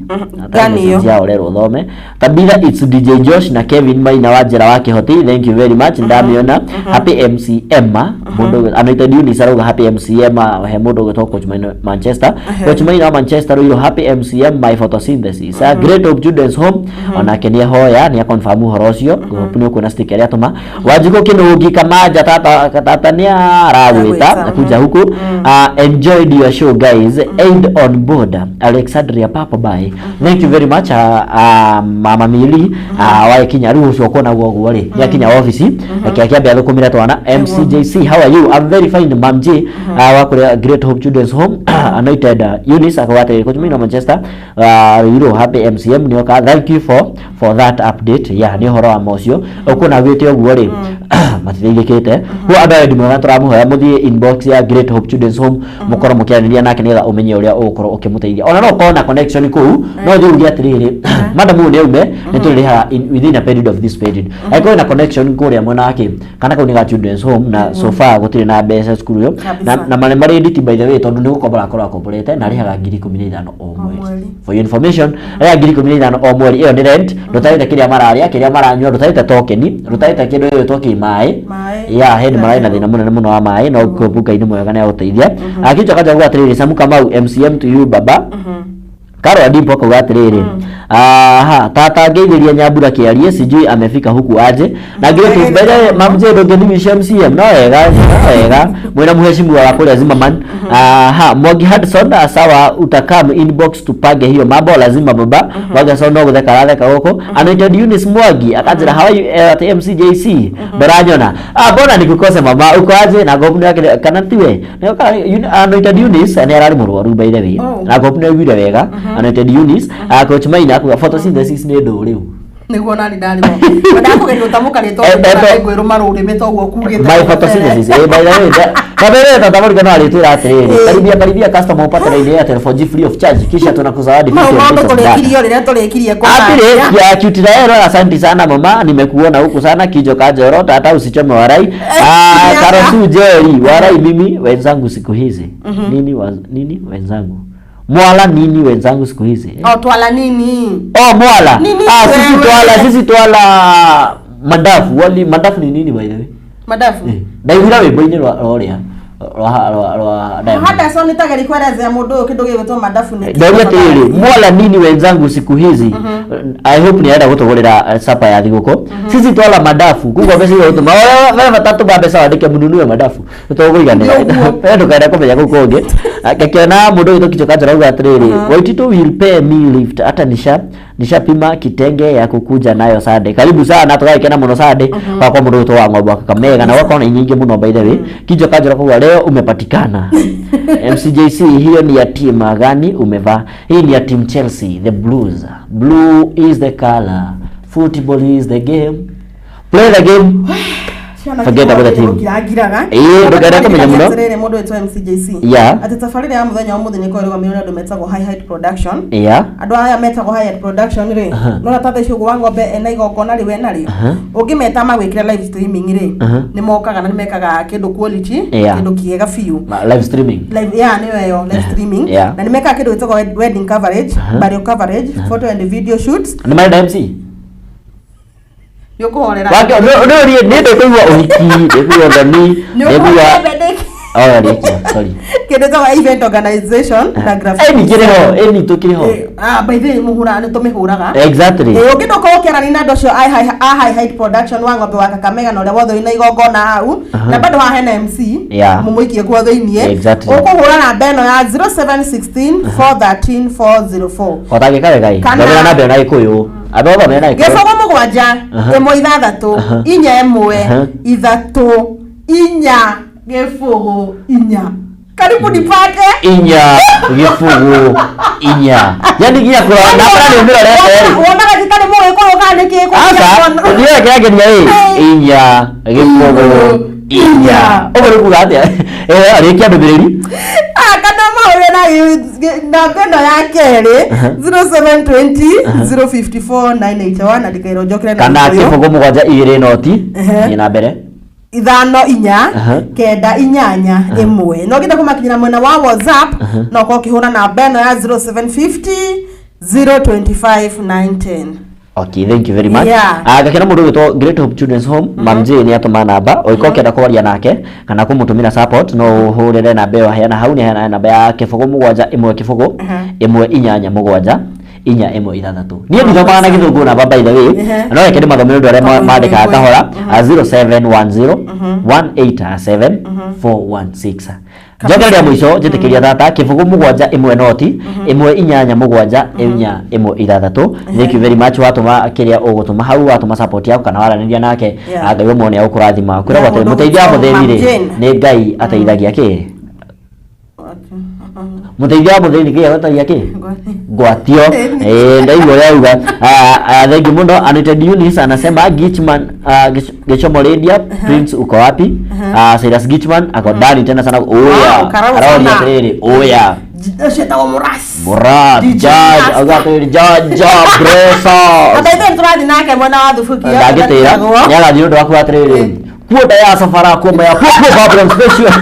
Gani hiyo? Yao lero uthome. Tabitha, it's DJ Josh na Kevin Maina wa njĩra wa Kĩhoti, thank you very much. Ndamiona happy MCM mũndũ anointed Eunice arauga happy MCM, he mũndũ ũgwĩtwo Coach Maina Manchester. Coach Maina wa Manchester rũirũ happy MCM my photosynthesis. Great Hope Children's Home onake nĩ ahoya nĩ akonfirm ũhoro ũcio. Hope nĩ ũkuona sticker ĩrĩa atũma. Wanjikũ Kĩnũngi Kamanja, tata tata nĩ aragwĩta kuja huku. Enjoyed your show guys, aid on board Alexandria Papa, bye, thank you very much. Mama Mili, wakinya rĩu ũcio ũkuona guo rĩ nĩ akinya ofici, reke akĩambe athũkũmĩre twana. MCJC, how are you? I'm very fine, Mam J, wa kũrĩa Great Hope Children's Home. Anointed Eunice akauga atĩrĩrĩ, Coach Maina Manchester, Ruiru happy MCM nĩoka, thank you for that update. Yeah, nĩ ũhoro wa ma ũcio ũkuona gwĩte ũguo rĩ, matiteithĩkĩte kuo andũ aya ndimwega, tũramũhoya mũthiĩ inbox ya Great Hope Children's Home mũkorwo mũkĩaranĩria nake nĩgetha ũmenye ũrĩa ũgũkorwo ũkĩmũteithia. Ona no ũkorwo na connection kũu, no ũthiĩ uge atĩrĩrĩ, madam ũyũ nĩ aume nĩ tũrĩrĩhaga within a period of this period, angĩkorwo na connection kũrĩa mwena wake kana kau nĩ ga Children's Home, na so far gũtirĩ na mbeca cukuru ĩyo Kabisa. na marĩ marĩ nditi by the way, tondũ nĩ gũkombora akorwo akomborete na arĩhaga 15,000 o mweri. Mweri. For your information, arĩhaga 15,000 o mweri, ĩyo nĩ rent, ndũtarĩte kĩrĩa mararĩa, kĩrĩa maranyua, ndũtarĩte tokeni, ndũtarĩte kĩndũ gĩgwĩtwo kĩ maĩ. Maĩ. Ya he mararĩ na thĩna mũnene mũno wa maĩ, no Ngai nĩ mwega nĩ agũteithia. Akicho kaja kuga atĩrĩrĩ, Samu Kamau, MCM to you baba. Karo Adimpo akauga atĩrĩrĩ, aha, tata ngeithĩria Nyambura kĩarie, sijui amefika huku aje na ngĩrĩ mbere mamje ndũngĩthimisha MCM no wega, no wega mwĩna mheshimiwa wa kũrĩa Zimmerman. Aha, Mwangi Hudson, sawa, utakam inbox tupange hiyo mambo lazima baba. Mwangi Hudson no gũtheka aratheka gũkũ. Anointed Eunice Mwangi akanjĩra how are you, at MCJC ndoranyona, ah, mbona nikukose mama, uko aje na ngobu yake kana tiwe Anointed Eunice nĩ ararĩ mũrwaru by the way. Oh. Na ngobu nĩ aiguire wega Anointed Eunice. Coach Maina akuga photosynthesis nĩ ndũ rĩu. Nĩguo nani ndarĩmo ndakũgeria ũtamũka rĩtwa ngwĩrũma rũrĩmĩ toguo kugĩte. My photosynthesis, by the way, na mbere tata no alitwira atiriri, karibia karibia customer upate line ya Airtel 4G free of charge, kisha tunakuzawadi mau 50 maũndũ pieces of data. tũrĩkirie rĩrĩa tũrĩkirie. Atire ya cute na asante sana mama, nimekuona huku sana kijo kajoro tata, usichome warai. Ah, karosu jeri warai, mimi wenzangu siku hizi nini wa, nini wenzangu mwala nini wenzangu siku hizi. O twala nini? Oh, mwala. Nini Ah, sisi wewe? Twala, sisi twala mandafu. Wali mandafu ni nini, by the way? Madafu. Ndaiguira rwĩmbo-inĩ rwa rũrĩa rwa Diamond. Hadason nĩtageri kwerezea mũndũ ũyũ kĩndũ gĩgwĩtwo madafu nĩ. Ndauga atĩrĩrĩ, mwala nini wenzangu siku hizi. I hope nĩ arenda gũtũgũrĩra sapa ya thigũkũ. Sisi twala madafu kuga mbeca iria gũtũma wee matatu ma mbeca wandĩke mũnunue madafu tũgũiganĩra. Nĩũguo. We ndũkaenda kũmenya kũu kũngĩ. Ngakĩona mũndũ ũyũ Kicho Kanjora auga atĩrĩrĩ, Waititu will pay me lift, hata nishapima kitenge ya kukuja nayo Sunday. Karibu sana, tũgagĩkena mũno Sunday wakwa mũndũ ũyũ wa ng'ombe wa Kakamega na wakona nyingĩ mũno. By the way, Kicho Kanjora kuga leo umepatikana. MCJC, hiyo ni ya team gani umevaa? Hii ni ya team Chelsea, the Blues. Blue is the color, football is the game, play the game. Forget about the team. Ngiraga. Ĩĩ, ndũkaenda kũmenya mũno. Atĩrĩrĩ, mũndũ wĩtwo MCJC atĩ tabarĩra ya mũthenya wa mũthĩ nĩ ĩkoragwo nĩ andũ metagwo High Height Production. Andũ aya metagwo High Height Production rĩ, nona ta thaa ici ũguo wa ng'ombe ena igongona rĩ we narĩ, ũngĩmeta magwĩkĩra live streaming rĩ, nĩ mokaga na nĩ mekaga kĩndũ quality, kĩndũ kĩega biũ. Live streaming. Live, yeah, nĩyo ĩyo live streaming. Na nĩ mekaga kĩndũ gĩtagwo wedding coverage, burial coverage, photo and video shoots. Nĩ marenda MC. Nĩ ũkũhorera. Wake no ri nĩ ndĩkũigua ũhiki, ndĩkũigua ũthoni, Nĩ ndĩkũigua ũkũhorera. Oh, rĩkia, sorry. Kĩndũ gĩtagwo event organization na graphic. Ĩni kĩrĩ ho, ĩni tũkĩrĩ ho. Ah, by the way, mũhũraga nĩ tũmĩhũraga. Exactly. Ĩ, ũngĩenda ũkorwo ũkĩaranĩria na andũ acio a High Height Production, wa ng'ombe wa Kakamega na ũrĩa wothe wĩna igongona hau, na bado haha hena MC, mũmũikie kuo thĩiniĩ. Ũkũhũra namba ĩno ya 0716 413 404. Otangĩka wega ĩ. Thomera namba ĩyo na Gĩkũyũ. Andũ othe mena Gĩkũyũ. 0 7 1 6 4 1 3 4 0 4. Karibu nipate. 4 0 4, yani nginya kũrora namba nĩ ũmĩrorete rĩ. Wonaga thitarĩ mũgĩkũyũ kana nĩkĩ? Aca, nĩwe kĩrageria ĩ 4 0 4, ũguo nĩ kuga atĩa? Rĩkia ndũmĩrĩri. Ah, kana mahũre na namba ĩno ya kerĩ, 0720 054 981, andĩka njokere na Kana Gĩkũyũ. 0 7 2 noti. Thiĩ na mbere. 5 4 9 8 1. No ngĩenda kũmakinyĩra mwena wa WhatsApp, no ũkorwo ũkĩhũra namba ĩno ya 0750 025 910. Okay, thank you very much. Yeah. Ah, gakena mũndũ ũgwĩtwo Great Hope Children's Home, Mam J nĩ atũma namba, ũngĩkorwo ũkĩenda kwaria nake kana kũmũtũmĩra support, no ũhũrĩre namba ĩyo aheana hau, nĩ aheana namba ya 0 7 1 0 1 8 7 4 1 6. Niĩ ndithomaga na Gĩthũngũ namba, by the way. No reke ndĩmathomere ũndũ arĩa mandĩkaga kahora. 0710 187 416. Njoke rĩa mũico njĩtĩkĩria tata, 0 7 1 noti 1 8 7 4 1 6. Thank you very much. Watũma kĩrĩa ũgũtũma hau, watũma support yaku kana waranĩria nake, Ngai ũmwe nĩ agũkũrathima. Kwĩragwo atĩ Mũndũ mũteithia wa ũgwĩtwo mũthĩni Ma'am rĩ, Jane. nĩ Ngai ateithagia kĩ, mũteithia wa mũthĩni kĩ agũteithia kĩ ngwatio. Ndaigua ũrĩa auga. Thank you mũno. Anointed Eunice anasema Gichman, Gichomoredia Prince, uko wapi? Cyrus Gichman ako ndani tena sana. Oya. Wow, karibu Aroria sana. atĩrĩrĩ, oya. Ũcio etagwo Mũras. Murat DJ Judge Master. auga atĩrĩrĩ, Jaja Bresa. Na by the way, tũrathiĩ nake mwena wa Thubukia. Ndangĩtĩra nĩagathiĩ ũndũ waku atĩrĩrĩ, kuota ya safara kuoma ya kuo problem special.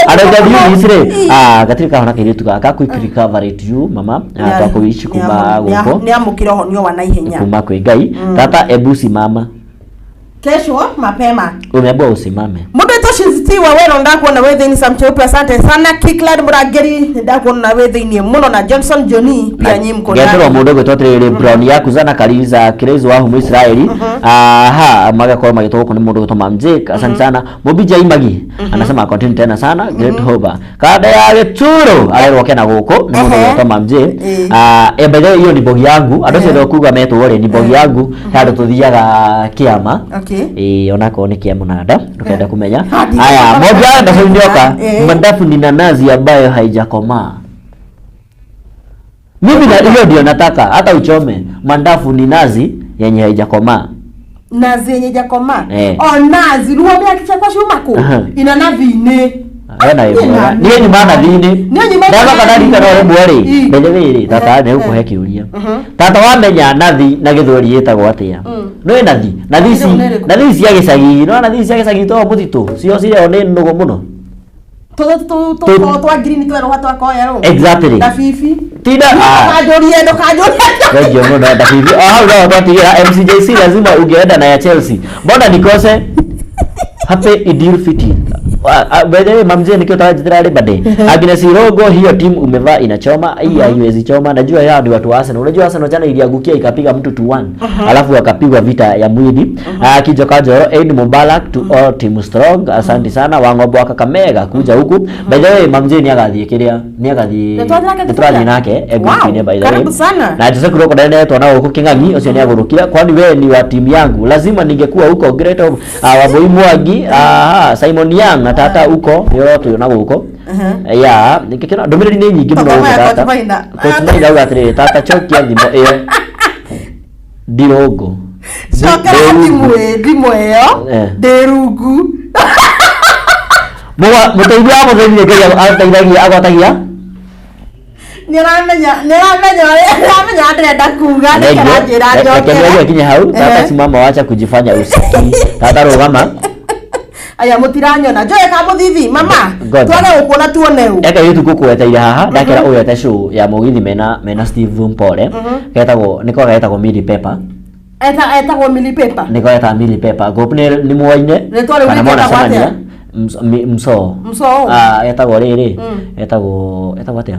Anointed Eunice rĩ, gatirĩ kahona kairĩtu gaka, quick recovery to you mama. Twakũwici kuma gũkũ. Nĩ amũkĩre ũhonio wa naihenya. Kuma kwĩ Ngai. Tata, ebu simama. Kesho mapema. Umeambiwa usimame. Mũndũ wĩtwo Shiziti wa wero, ndakuona wĩ thĩinĩ. Sam Cheupe, asante sana. Kiklad Mũrangĩri, ndakuona wĩ thĩinĩ mũno, na Johnson Johnny pia nyi mko Ngetherwo ndani. mũndũ ũgwĩtwo atĩrĩrĩ Brown Yakuza na Kariza Kirezi wa Humu Israeli, aha, magakorwo magĩtwo gũkũ nĩ mũndũ ũgwĩtwo Mam Jake, asante sana. Mũbija Imagi anasema continue tena sana Great Hope kada ya gĩturo arerwo kena gũkũ nĩ mũndũ ũgwĩtwo Mam Jake. By the way, hiyo ni bogi yangu, andũ acio kuga metwo rĩ, ni bogi yangu, he handũ tũthiaga kĩama. Ĩĩ, onakorwo nĩ kĩa mũnanda ndũkenda kũmenya. Hadi Aya, kama moja ndafu nioka. Mandafu ni nanasi ambayo haijakomaa. Mimi na hiyo ndio nataka, hata uchome mandafu ni nazi yenye haijakomaa. Nazi yenye jakoma. Eh. O nazi ruo mĩaki ciakwa ciuma kũ? Aha. Ina nathi-inĩ. Ena Niĩ ĩmwe. Niĩ nyuma nathi-inĩ. Niĩ nyuma Ndacoka nathi-inĩ. ndarikana rĩmwe rĩ, Ii. mbere rĩrĩ, tata nĩ ũkũhe kĩũria. Tata wamenya nathi na gĩthweri ĩtagwo atĩa? Nĩũĩ nathi? Nathi ici, Nĩ ĩrĩkũ? nathi ici cia gĩcagi, nĩwona nathi ici cia gĩcagi to mũtitũ, cio cirĩo nĩ nũgũ mũno. Tũtũ twa ngirini twerũha twakoyerwo. Exactly. Ndabibi. Tinda ah. Ndũkanjũrie, ndũkanjũrie. Thank you mũno Ndabibi. O hau no twatigĩra MCJC lazima ungeenda na ya Chelsea. Mbona nikose? Happy Idil Fitri. By the way, mamzee nikiwa taranjĩtĩra Labor Day. Agnes Irogo, hiyo timu umevaa inachoma, hii haiwezi choma. Najua yao ni watu wa Arsenal. Unajua Arsenal jana iliangukia ikapiga mtu 2-1. Alafu wakapigwa vita ya mwili. Kijoka Joro, Eid Mubarak to all team strong. Asante sana Wang'ombe wa Kakamega kuja huku. By the way, mamzee ni agathiĩ kĩrĩa, ni agathiĩ. Nĩ twathiĩ nake Nĩ tũrathiĩ nake Wow, group-inĩ, by the way. karibu sana. Na Jose Kuroko ndene na huko King'ang'i ucio ni agurukire kwani wewe ni wa timu yangu lazima ningekuwa huko Great of Wambui Mwangi, aha, Simon Young na tata huko nĩ ũrotũyũ na gũkũ ya nikikena ndũmĩrĩri nĩ nyingĩ mũno Tata gũkũ maya tata. Coach Maina. Coach Maina auga atĩrĩrĩ, tata cokia thimo ĩyo ndirũngũ. Cokera Ndĩ rungu. thimũ thimũ ĩyo. Eh. Ndĩ rungu. Mũteithia wa mũthĩni nĩ Ngai ateithagia agwatagia. Nĩũramenya, nĩũramenya ũrĩa nĩũramenya ndĩrenda kuga nĩkĩo aranjĩra Reke njokere. mĩario ĩkinye hau. Tata Eh. simama, wacha kujifanya usikii. Tata rũgama. Aya mũtiranyona njoe ka mũthithi mama. Ngoja. Twage gũkuona tuone ũ. Eka yutu ngũkweteire haha ndakera ũyũ show ya mũgithi mena Steve Mpole getagwo nĩko getagwo Mili Pepper. Etagwo Mili Pepper. Nĩko getagwo Mili Pepper group nĩ mwoine Rĩtwa rĩu kana rĩtagwo mwanacemania atĩa? msoo. Msoo. Ah, etagwo rĩrĩ, etagwo atĩa,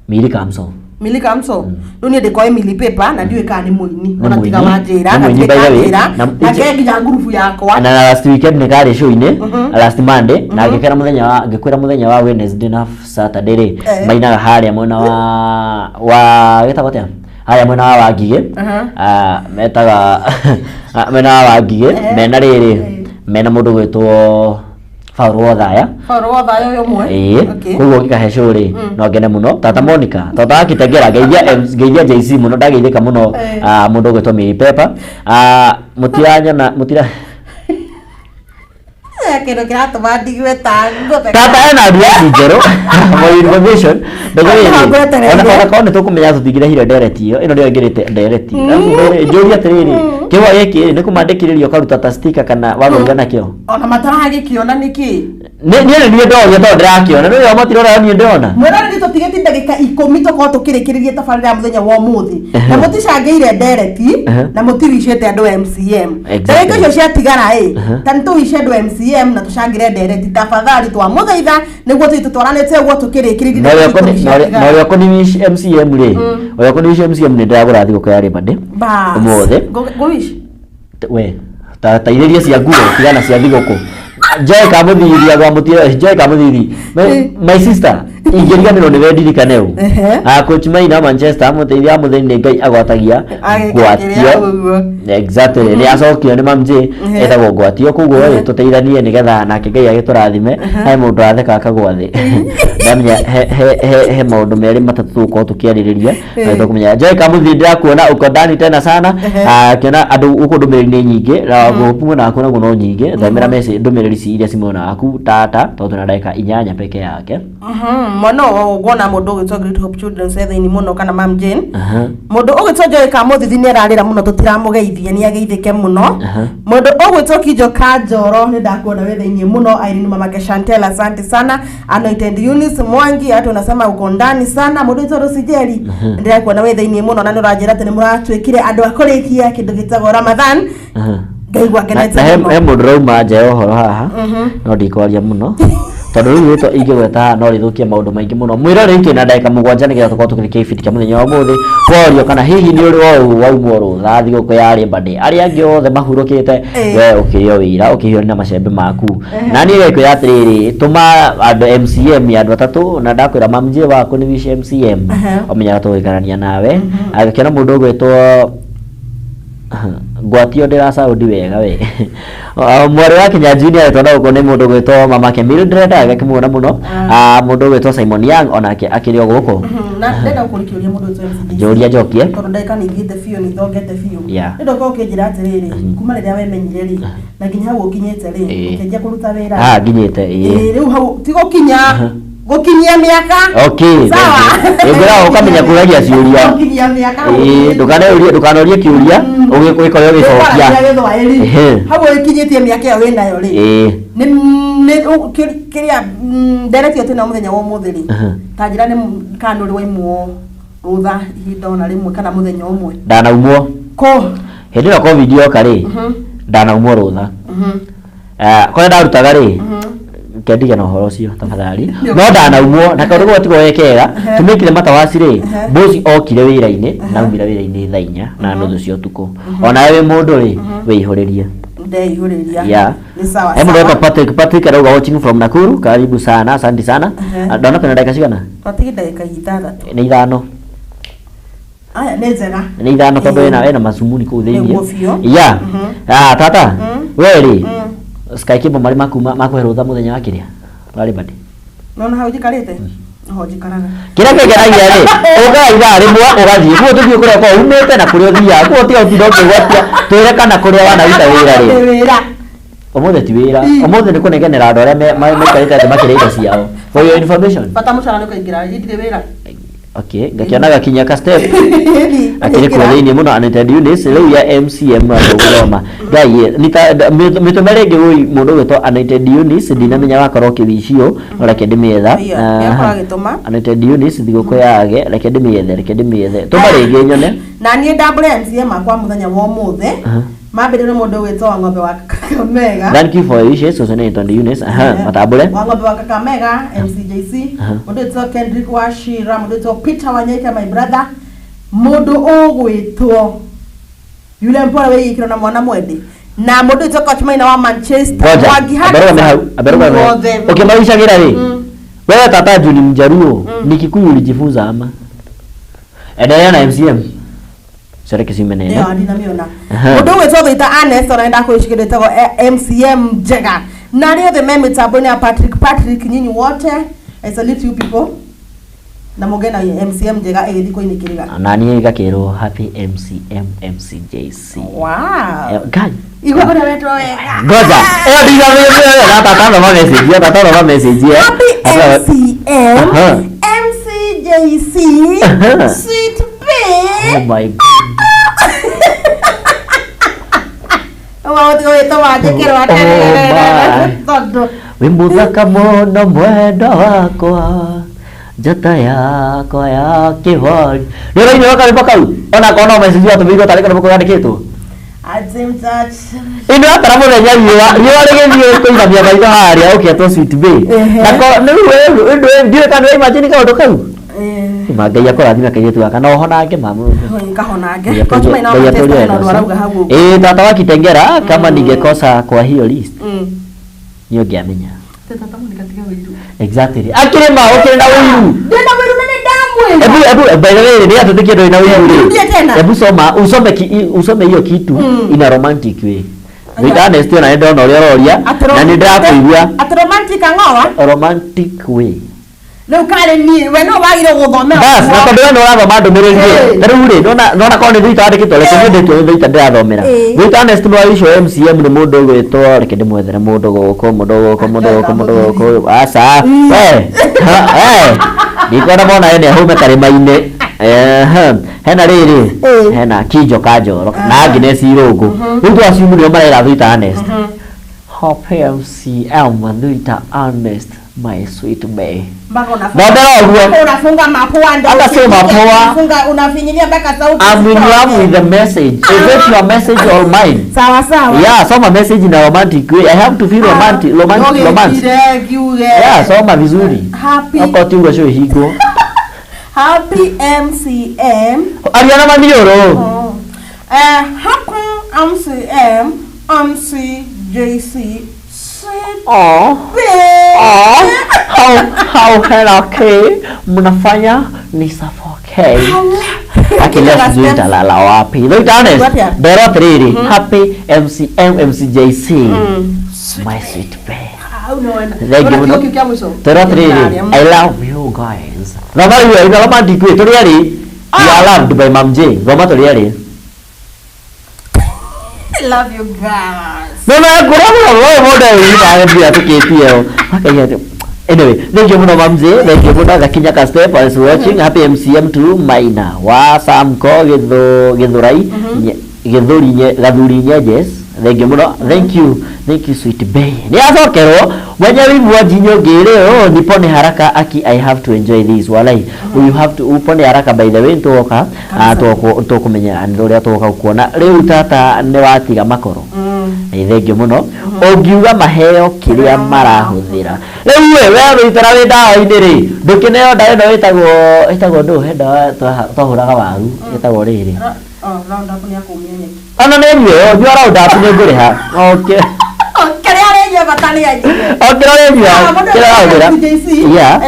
Mili Kamso. Mili Kamso rĩu niĩ ndĩkoĩ Mili Pepper na ndiũĩ kana nĩ mũini Nĩ ona tiga mũini. wanjĩra Nĩ na mũini, ndirĩ by the way. kanjĩra Na na nge nginya ngurubu yakwa. Na last weekend nĩ karĩ show-inĩ last Monday na ngĩkĩra mũthenya wa ngĩkwĩra mũthenya wa Wednesday na Saturday rĩ Eh. mainaga harĩa mwena wa gĩtagwo atĩa harĩa mwena wa Wangigĩ. Ah, metaga mwena wa Wangigĩ mena rĩrĩ mena mũndũ gwĩtwo Paul Wothaya. Paul Wothaya ũyũ ũmwe. Ĩĩ. Okay. Koguo ngĩkahe show rĩ no ngene mũno. Tata Monica, tata akitegera ngeithia ngeithia JC mũno ndageithĩka mũno. Eh. Ah, mũndũ ũgwĩtwo Mary Pepper. Ah, mũtiranyona mũtira. Eh, kĩndũ kĩratũma ndigue ta ngũtheka. Tata ena ndiathi njerũ for information. Haha ngwetereire. Ona korwo nĩ tũkũmenya tũtingĩrehire ndereti ĩyo ĩno nĩyo ĩngĩrĩte ndereti. Njũrie atĩrĩrĩ, kĩhũa gĩkĩ nĩ kũmandĩkĩrĩria ũkaruta ta sticker kana wagũrire nakĩo? Ona mataragĩkĩona nĩkĩ. Niĩ nĩ niĩ ndoria tondũ ndĩrakĩona nĩyo matirona niĩ ndĩrona. Mwĩroreri tũtigĩti ndagĩka 10 tũkorwo tũkĩrĩkĩrĩria tabarĩra ya mũthenya wa ũmũthĩ na mũticangĩire ndereti na mũtiwicĩte andũ MCM. Ndagĩka icio ciatigara ĩ ta nĩ tũwice andũ MCM na tũcangĩre ndereti tafadhali twamũthaitha nĩguo tũthiĩ tũtwaranĩte ũguo tũkĩrĩkĩrĩria Na ndagĩka ũrĩa 10 na ciatigara. ũrĩa ũkoniwish MCM rĩ, ũrĩa ũkoniwish MCM nĩ ndĩragũra thigũkũ ya Labor Day Bas. ũmũthĩ. Ngũwish. We ta taithĩria cia nguo tigana cia thigũkũ. Joy kamũthiria gwa mũtira Joy kamũthiri my sister ingĩriganĩrwo nĩwe ndirikane ũ. Ehe. Ah, Coach Maina Manchester mũteithia wa mũthĩni nĩ Ngai agwatagia Agĩka ngwatio. kĩrĩa ũguo. Exactly nĩ acokio nĩ Mam J etagwo ngwatio koguo rĩ tũteithanie nĩgetha nake Ngai agĩtũrathime he mũndũ atheka akagwa thĩ ndamenya he maũndũ merĩ matatũ tũgũkorwo tũkĩarĩrĩria na tũkũmenya Joy Kamuthi ndĩrakuona uko ndani tena sana. Ah, kĩona andũ gũkũ ndũmĩrĩri nĩ nyingĩ na gũkũ mwena waku naguo no nyingĩ thomera message ndũmĩrĩri ici iria ci mwena waku tata tondũ twĩna ndagĩka 8 peke yake. Mwana ũyũ nguona mũndũ ũgwĩtwo Great Hope Children's e thĩinĩ mũno kana Mam Jane. Aha. Mũndũ ũgwĩtwo Joy Kamũthithi nĩ ararĩra mũno tũtiramũgeithia nĩ ageithĩke mũno. Mũndũ ũgwĩtwo Kinjo Kanjoro nĩ ndakuona wĩ thĩinĩ mũno. Irene mamake Chantel asante sana. Anointed Eunice Mwangi hata unasema uko ndani sana. Mũndũ ũgwĩtwo Rosie Jerry ndĩrakuona wĩ thĩinĩ mũno na nĩ ũranjĩra atĩ nĩ mũratuĩkire andũ a kũrĩkia kĩndũ gĩtagwo Ramadhan. Ngaigua Na ngenete na he mũno. he mũndũ ũrauma nja ya ũhoro haha no ndikwaria mũno tondũ rĩu rĩtwa ingĩgweta haha no rĩthũkie maũndũ maingĩ mũno. Mwĩrore twĩna ndagĩka 7 nĩgetha tũkorwo tũkĩrĩkia gĩbindi kĩa mũthenya wa ũmũthĩ worio kana hihi nĩ ũrĩ woru waumwo rũtha thigũkũ ya Labor Day arĩa angĩ othe mahurũkĩte we ũkĩrĩo wĩra ũkĩhiũrania na macembe maku na niĩ ngĩkwĩra atĩrĩrĩ tũma andũ MCM ya andũ atatũ na ndakwĩra Mam J waku nĩ wish MCM ũmenyaga tũgũikarania nawe agĩkĩona mũndũ ũgwĩtwo Ngwatio ndĩra sound wega we. Mwarĩ wa Kinyanjui nĩ aretwo na gũkũ nĩ mũndũ gwĩtwo mamake Mildred, agakĩmuona mũno. Mũndũ gwĩtwo Simon Young onake akĩrĩ o gũkũ. Na ndenda gũkũrĩkĩria mũndũ wĩtwo MCDC. Njũria njokie. Tondũ ndagĩka nĩ ithiĩte biũ, nĩ ithongete biũ. Ndenda ũkorwo ũkĩnjĩra atĩrĩrĩ, kuma rĩrĩa wemenyire rĩ na nginya hau ũkinyĩte rĩ, ũkĩanjia kũruta wĩra. Ah, nginyĩte, ĩĩ. Ĩĩ, rĩu hau ti gũkinya, gũkinyia mĩaka. Okay. Sawa. Ĩngĩra ũkamenya kũragia ciũria. Gũkinyia mĩaka. Ĩĩ, ndũkanorie ndũkanorie kĩũria ũgĩkore ũgĩcokia. Ũkwaragia gĩthwaĩri. Hau ũkinyĩtie mĩaka ĩyo wĩnayo rĩ, nĩ nĩ kĩrĩa nderetio atĩ na mũthenya wa ũmũthĩ rĩ, ta njĩra nĩ kana nĩ ũrĩ waimwo rũtha ihinda ona rĩmwe kana mũthenya ũmwe? Ndanaumwo. Kũ? Hĩndĩ ĩyo COVID yoka rĩ, ndanaumwo rũtha. Kũrĩa ndarutaga rĩ, kendige na ũhoro ũcio tafadhali, no ndanaumwo na kaũndũ gotiko wekega tumĩkire matawasi rĩ, bosi okire wĩra-inĩ, naumire wĩra-inĩ 4:30 cia ũtukũ. Onawe wĩ mũndũ rĩ, wĩihũrĩrie. Ndeihũrĩria. Nĩ sawa. Hebu Sawa. ndwetwo Patrick. Patrick arauga watching from Nakuru. Karibu sana, asante sana. Ndona twĩna ndagĩka cigana? Twatigie ndagĩka ithathatũ. Nĩ ithano. Aya, nĩ njega. Nĩ ithano tondũ ĩna macumuni kũu thĩinĩ. Nĩguo biũ. Yeah. Ah, tata we rĩ, Sky Cable marĩ makuma makũhe rũtha mũthenya wa kĩrĩa warĩ birthday? Nona hau njikarĩte noho njikaraga. Kĩrĩa kĩngenagia rĩ, ũkaga 1:00 ũgathiĩ kuo, tũthiĩ kũrĩa ũkoragwo umĩte na kũrĩa ũthiaga kuo, tiga ũtinda ũkĩgwatia twĩre kana kũrĩa wanaruta wĩra rĩ. Nĩ wĩra. Ũmũthĩ ti wĩra, ũmũthĩ nĩ kũnegenera andũ arĩa maikarĩte thĩ makĩrĩa indo ciao. For your information. Bata mũcara nĩ ũkaingĩra, ici ndirĩ wĩra. Okay, ngakĩona gakinya ka step akĩrĩ kuo thĩinĩ mũno. Anointed Eunice rĩu ya MCM gũthoma ngai nita mĩtũme rĩngĩ wũi mũndũ ũgwĩtwo Anointed Eunice, ndinamenya wakorwo ũkĩwicio, no reke ndĩmĩetha. Iya, nĩakorwo agĩtũma. Anointed Eunice, thigũkũ yage, reke ndĩmĩethe, reke ndĩmĩethe, tũma rĩngĩ nyone. Na niĩ ndambũre MCM akwa mũthenya wa ũmũthĩ, mambĩrĩrio nĩ mũndũ ũgwĩtwo wa ng'ombe wa Kakamega. Thank you for your wishes, ũcio nĩ Anointed Eunice. Aha, matambũre. Wa ng'ombe wa Kakamega, MCJC, mũndũ wĩtwo Kendrick wa Shira, mũndũ wĩtwo Peter Wanyaika, my brother, mũndũ ũgwĩtwo yule mpora wĩigĩkĩro na mwana mwende, na mũndũ wĩtwo Coach Maina wa Manchester. Ngoja. Mwangi. Aberũgame hau, aberũgame hau. Othe. Ũkĩmawicagĩra rĩ, wewe tata juu ni Mjaruo, ni Kikuyu ulijifunza ama? Endelea na MCM cereke cimenene. Ĩyo ndinamĩona. Mũndũ ũgwĩtwo Thũita Ernest ona nĩndakũĩcikĩrwo ĩtagwo MCM njega, na arĩa othe me mĩtambo-inĩ ya Patrick, Patrick, nyinyi wote, I salute you people, na mũgĩe na MCM njega ĩgĩthiĩ kũinĩkĩrĩra. Na niĩ ngakĩrwo happy MCM MCJC. Wow. Ngai. Igua ũrĩa wetwo wega. Ngoja, ĩyo ndinamĩona na tata thoma message ĩyo, tata thoma message ĩyo. Happy MCM MCJC sweet Oh babe. my God. Ũguo wĩtwo wanjĩkĩrwo Oh my. tondũ Wĩ mũthaka mũno mwendwa wakwa, njata yakwa ya kĩhori. Nĩ ũrainĩrwo karwĩmbo kau onakorwo no message watũmĩirwo tarĩ karwĩmbo kandĩkĩtwo. Atĩ mtacha. Ĩno atara mũthenya riũa rĩgĩthiĩ kũinamia maitho harĩa ũkĩetwo sweet bay. Na ko rĩu ndiũĩ kana nĩ imagine kaũndũ kau. Ma Ngai akũrathime kairĩtu gaka na ũhonange mamu. Kahonange. Coach Maina wa Manchester na ũndũ arauga hau ũguo. Ĩĩ, tata wa Kitengera, kama ningekosa kwa hiyo list nĩ ũngĩamenya. Tata Monica, tiga wĩiru. Exactly, akĩrĩ ma ũkĩrĩ na ũiru. Ndĩna wĩiru na nĩ ndamwĩra. Ebu by the way, nĩ atũtĩkie ndũrĩ na ũiru rĩ. Rudie tena. Ebu soma usome usome hiyo kitu in a romantic way. With honesty, ona nĩ ndona ũrĩa ũroria na nĩ ndĩrakũigua. Atĩ romantic ang'oa. Romantic way. Rĩu karĩ niĩ we no wagire gũthomera. Bas, na tondũ we nĩ ũrathoma ndũmĩrĩri rĩ, ta rĩu rĩ, nona korwo nĩ Thũita wandĩkĩtwo, reke niĩ ndĩtue nĩ Thũita ndĩrathomera. Thũita Ernest Mwarisho MCM nĩ mũndũ ũgwĩtwo, reke ndĩmwethere mũndũ gũkũ, mũndũ gũkũ, mũndũ gũkũ, mũndũ gũkũ, aca we ha, ndikwenda mona we nĩ ahũme karĩma-inĩ. Ehe, hena rĩrĩ, hena Kinjo Kanjoro na Agnes Irũngũ, rĩu twaciumu nĩo marera Thũita Ernest. Hope MCM Thũita Ernest, my sweet bae. Mpaka unafunga. Thomera ũguo. Mpaka unafunga mapua ndio. Hata sio mapua. Unafinyilia mpaka sauti. I'm in love with the message. Is it your message or mine? Sawa sawa. Yeah, soma message in a romantic way. I have to feel romantic, romantic, romance. Nogĩkire ngiuge. Yeah, soma vizuri. Happy Okorwo ti ũguo cio ihingwo. Happy MCM. Aria na maniũrũ. Oh. Happy MCM MCJC sweet Oh. babe. Oh. How hell okay. Mnafanya ni suffocate. Okay. Akilea sijui nitalala wapi. Look honest. Wapi? Ndero atiriri, happy MCM MCJC. My sweet babe. Hau no wena. Thank you Ona mũno. kĩo kĩa mũico. Tero atiriri, I love you guys. Thoma rĩu, thoma ndikwi tũrĩ erĩ. You are loved by Mam J. Thoma tũrĩ erĩ. I love you guys. No na ngũra mũno wewe mũndũ ũyũ mbia tũkĩtie o. Makaiga atĩ Anyway, thank you mũno Mam J, thank you mũno Gakinya ka step is watching happy MCM to Maina wa Samco Githu Githurai Githuri nye Gathuri Nyejes. Thank you mũno. Thank you. Thank you sweet bay. Nĩ acokerwo mwenye wivu wa jinyo ngĩrĩ oh nipone haraka aki I have to enjoy this walai. You have to upone haraka by the way tuoka tũkũmenya nĩ ũrĩa tũgoka kuona rĩu tata nĩ watiga makoro. Nĩ thengio mũno ũngiuga maheo kĩrĩa marahũthĩra rĩu we we wĩitara wĩ ndawa-inĩ rĩ ndũkĩneo ndawa ĩno ĩtagwo ĩtagwo ndũ he ndawa twahũraga waru ĩtagwo rĩrĩ Oh, round up nĩ akũmia nyeki. ona nĩ nyue o nyua round up nĩ ngũrĩha okay Kĩrĩa arĩnyua bata nĩ anyue. o kĩrĩa ũrĩnyua kĩrĩa ũrahũthĩra yeah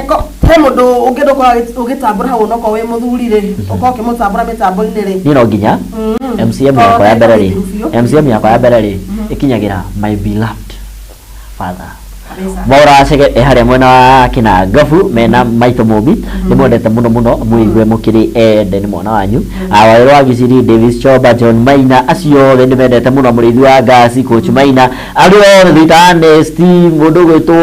He mũndũ ũngĩ ndũkorwo ũgĩtambũra hau onokorwo wĩ mũthuri rĩ ũkorwo ũkĩmũtambũra mĩtambo-inĩ rĩ niĩ no nginya MCM yakwa ya mbere rĩ Biũ. MCM yakwa ya mbere rĩ ĩkinyagĩra my beloved father Kabisa. Maura Cege e harĩa mwena wa Kĩnangobu mena Maitũ Mũmbi nĩ mwendete mũno mũno mũigue mũkĩrĩ ende nĩ mwana wanyu Wawerũ wa Giciri Davis Choba John Maina acio othe nĩ mendete mũno mũrĩithi wa ngasi Coach Maina arĩa othe thita Nesti mũndũ ũgwĩtwo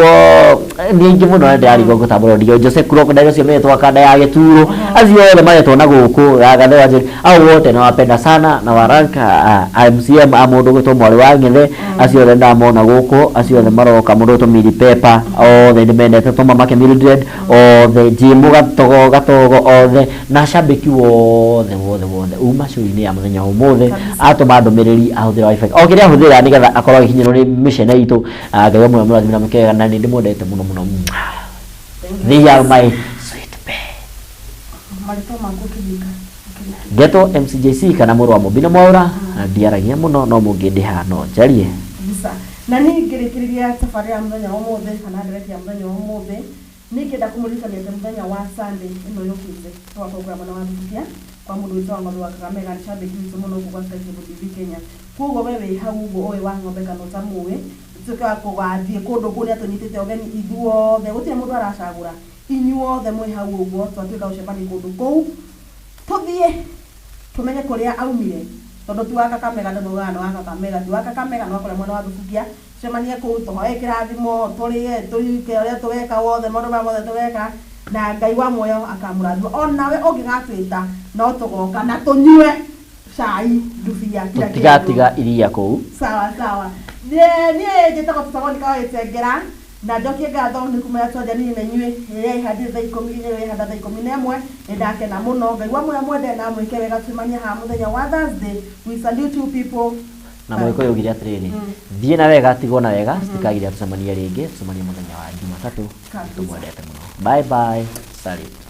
nĩ aingĩ mũno ndĩrarigwo ngũtambũra ndio Jose Crocodile ũcio metwo kanda ya gĩturo acio othe maretwo na gũkũ Gathe wa Njeri au wote nawapenda sana na waranka MCM a mũndũ ũgwĩtwo mwarĩ wa Ng'ethe acio othe ndamona gũkũ acio othe maroka mũndũ ũgwĩtwo Miri Pepa othe nĩmendete Toma Make Mildred othe Jimu Gatogo Gatogo othe na shabiki wothe wothe wothe uma show-inĩ ya mũthenya wa ũmũthĩ atũma ndũmĩrĩri ahũthĩra wifi o kĩrĩa ahũthĩra nĩgetha akorwo agĩkinyĩrwo nĩ mĩcene itũ Ngai wa muoyo mũrathime na mũkega na nĩ ndĩmwendete mũno mũno they are my sweet babe Marĩtwa maku ũkĩnyita. Ngetwo MCJC kana mũrũ wa Mũmbi na Mwaũra na ndiaragia mũno no mũngĩndĩha no njarie Kabisa. Na niĩ ngĩrĩkĩrĩria tabarĩra ya mũthenya wa ũmũthĩ kana ndereti ya mũthenya wa ũmũthĩ nĩ ingĩenda kũmũririkania atĩ mũthenya wa Sunday ĩno yũkĩte tũgakorwo mwena wa Thubukia kwa mũndũ wĩtagwo Ng'ombe wa Kakamega nĩ shabiki witũ mũno gũkũ gwa Sky Cable TV Kenya koguo we wĩ hau ũguo ũĩ wa ng'ombe kana ũtamũĩ tuĩke wa kũgathiĩ kũndũ kũu nĩ atũnyitĩte ũgeni ithuothe gũtirĩ mũndũ aracagũra inyuothe mwĩ hau ũguo twatuĩka gũcemania kũndũ kũu tũthiĩ tumenye kuria aumire tondu ti wa Kakamega ndu maugaga nĩ wa Kakamega ti wa Kakamega nĩ wa kũrĩa mwena wa Thubukia cemanie kũu tũhoe kĩrathimo tũrĩe tũike ũrĩa tũgeka wothe maũndũ marĩa mothe tũgeka na Ngai wa muoyo akamũrathima onawe ũngĩgatwĩta no tũgoka na tũnyue cai ndubia kila kĩndũ. tũtigatiga iria kũu sawa sawa niĩ niĩ njĩtagwo tũtagwo nĩkawĩtengera na njokie ngatho nĩ kumenya twanjanire na inyuĩ ĩrĩa ĩhandire thaa ikũmi nginya ĩrĩa ĩhanda thaa 11 nĩ ndakena mũno Ngai wa muoyo mwende na mwĩke wega tũcemanie haha mũthenya wa Thursday we salute you people na mũgĩkũyũ augire atĩrĩrĩ thiĩ na wega tigwo na wega citikagiria tũcemanie rĩngĩ tũcemanie mũthenya wa Jumatatũ Kabisa. tũmwendete mũno bye bye salute.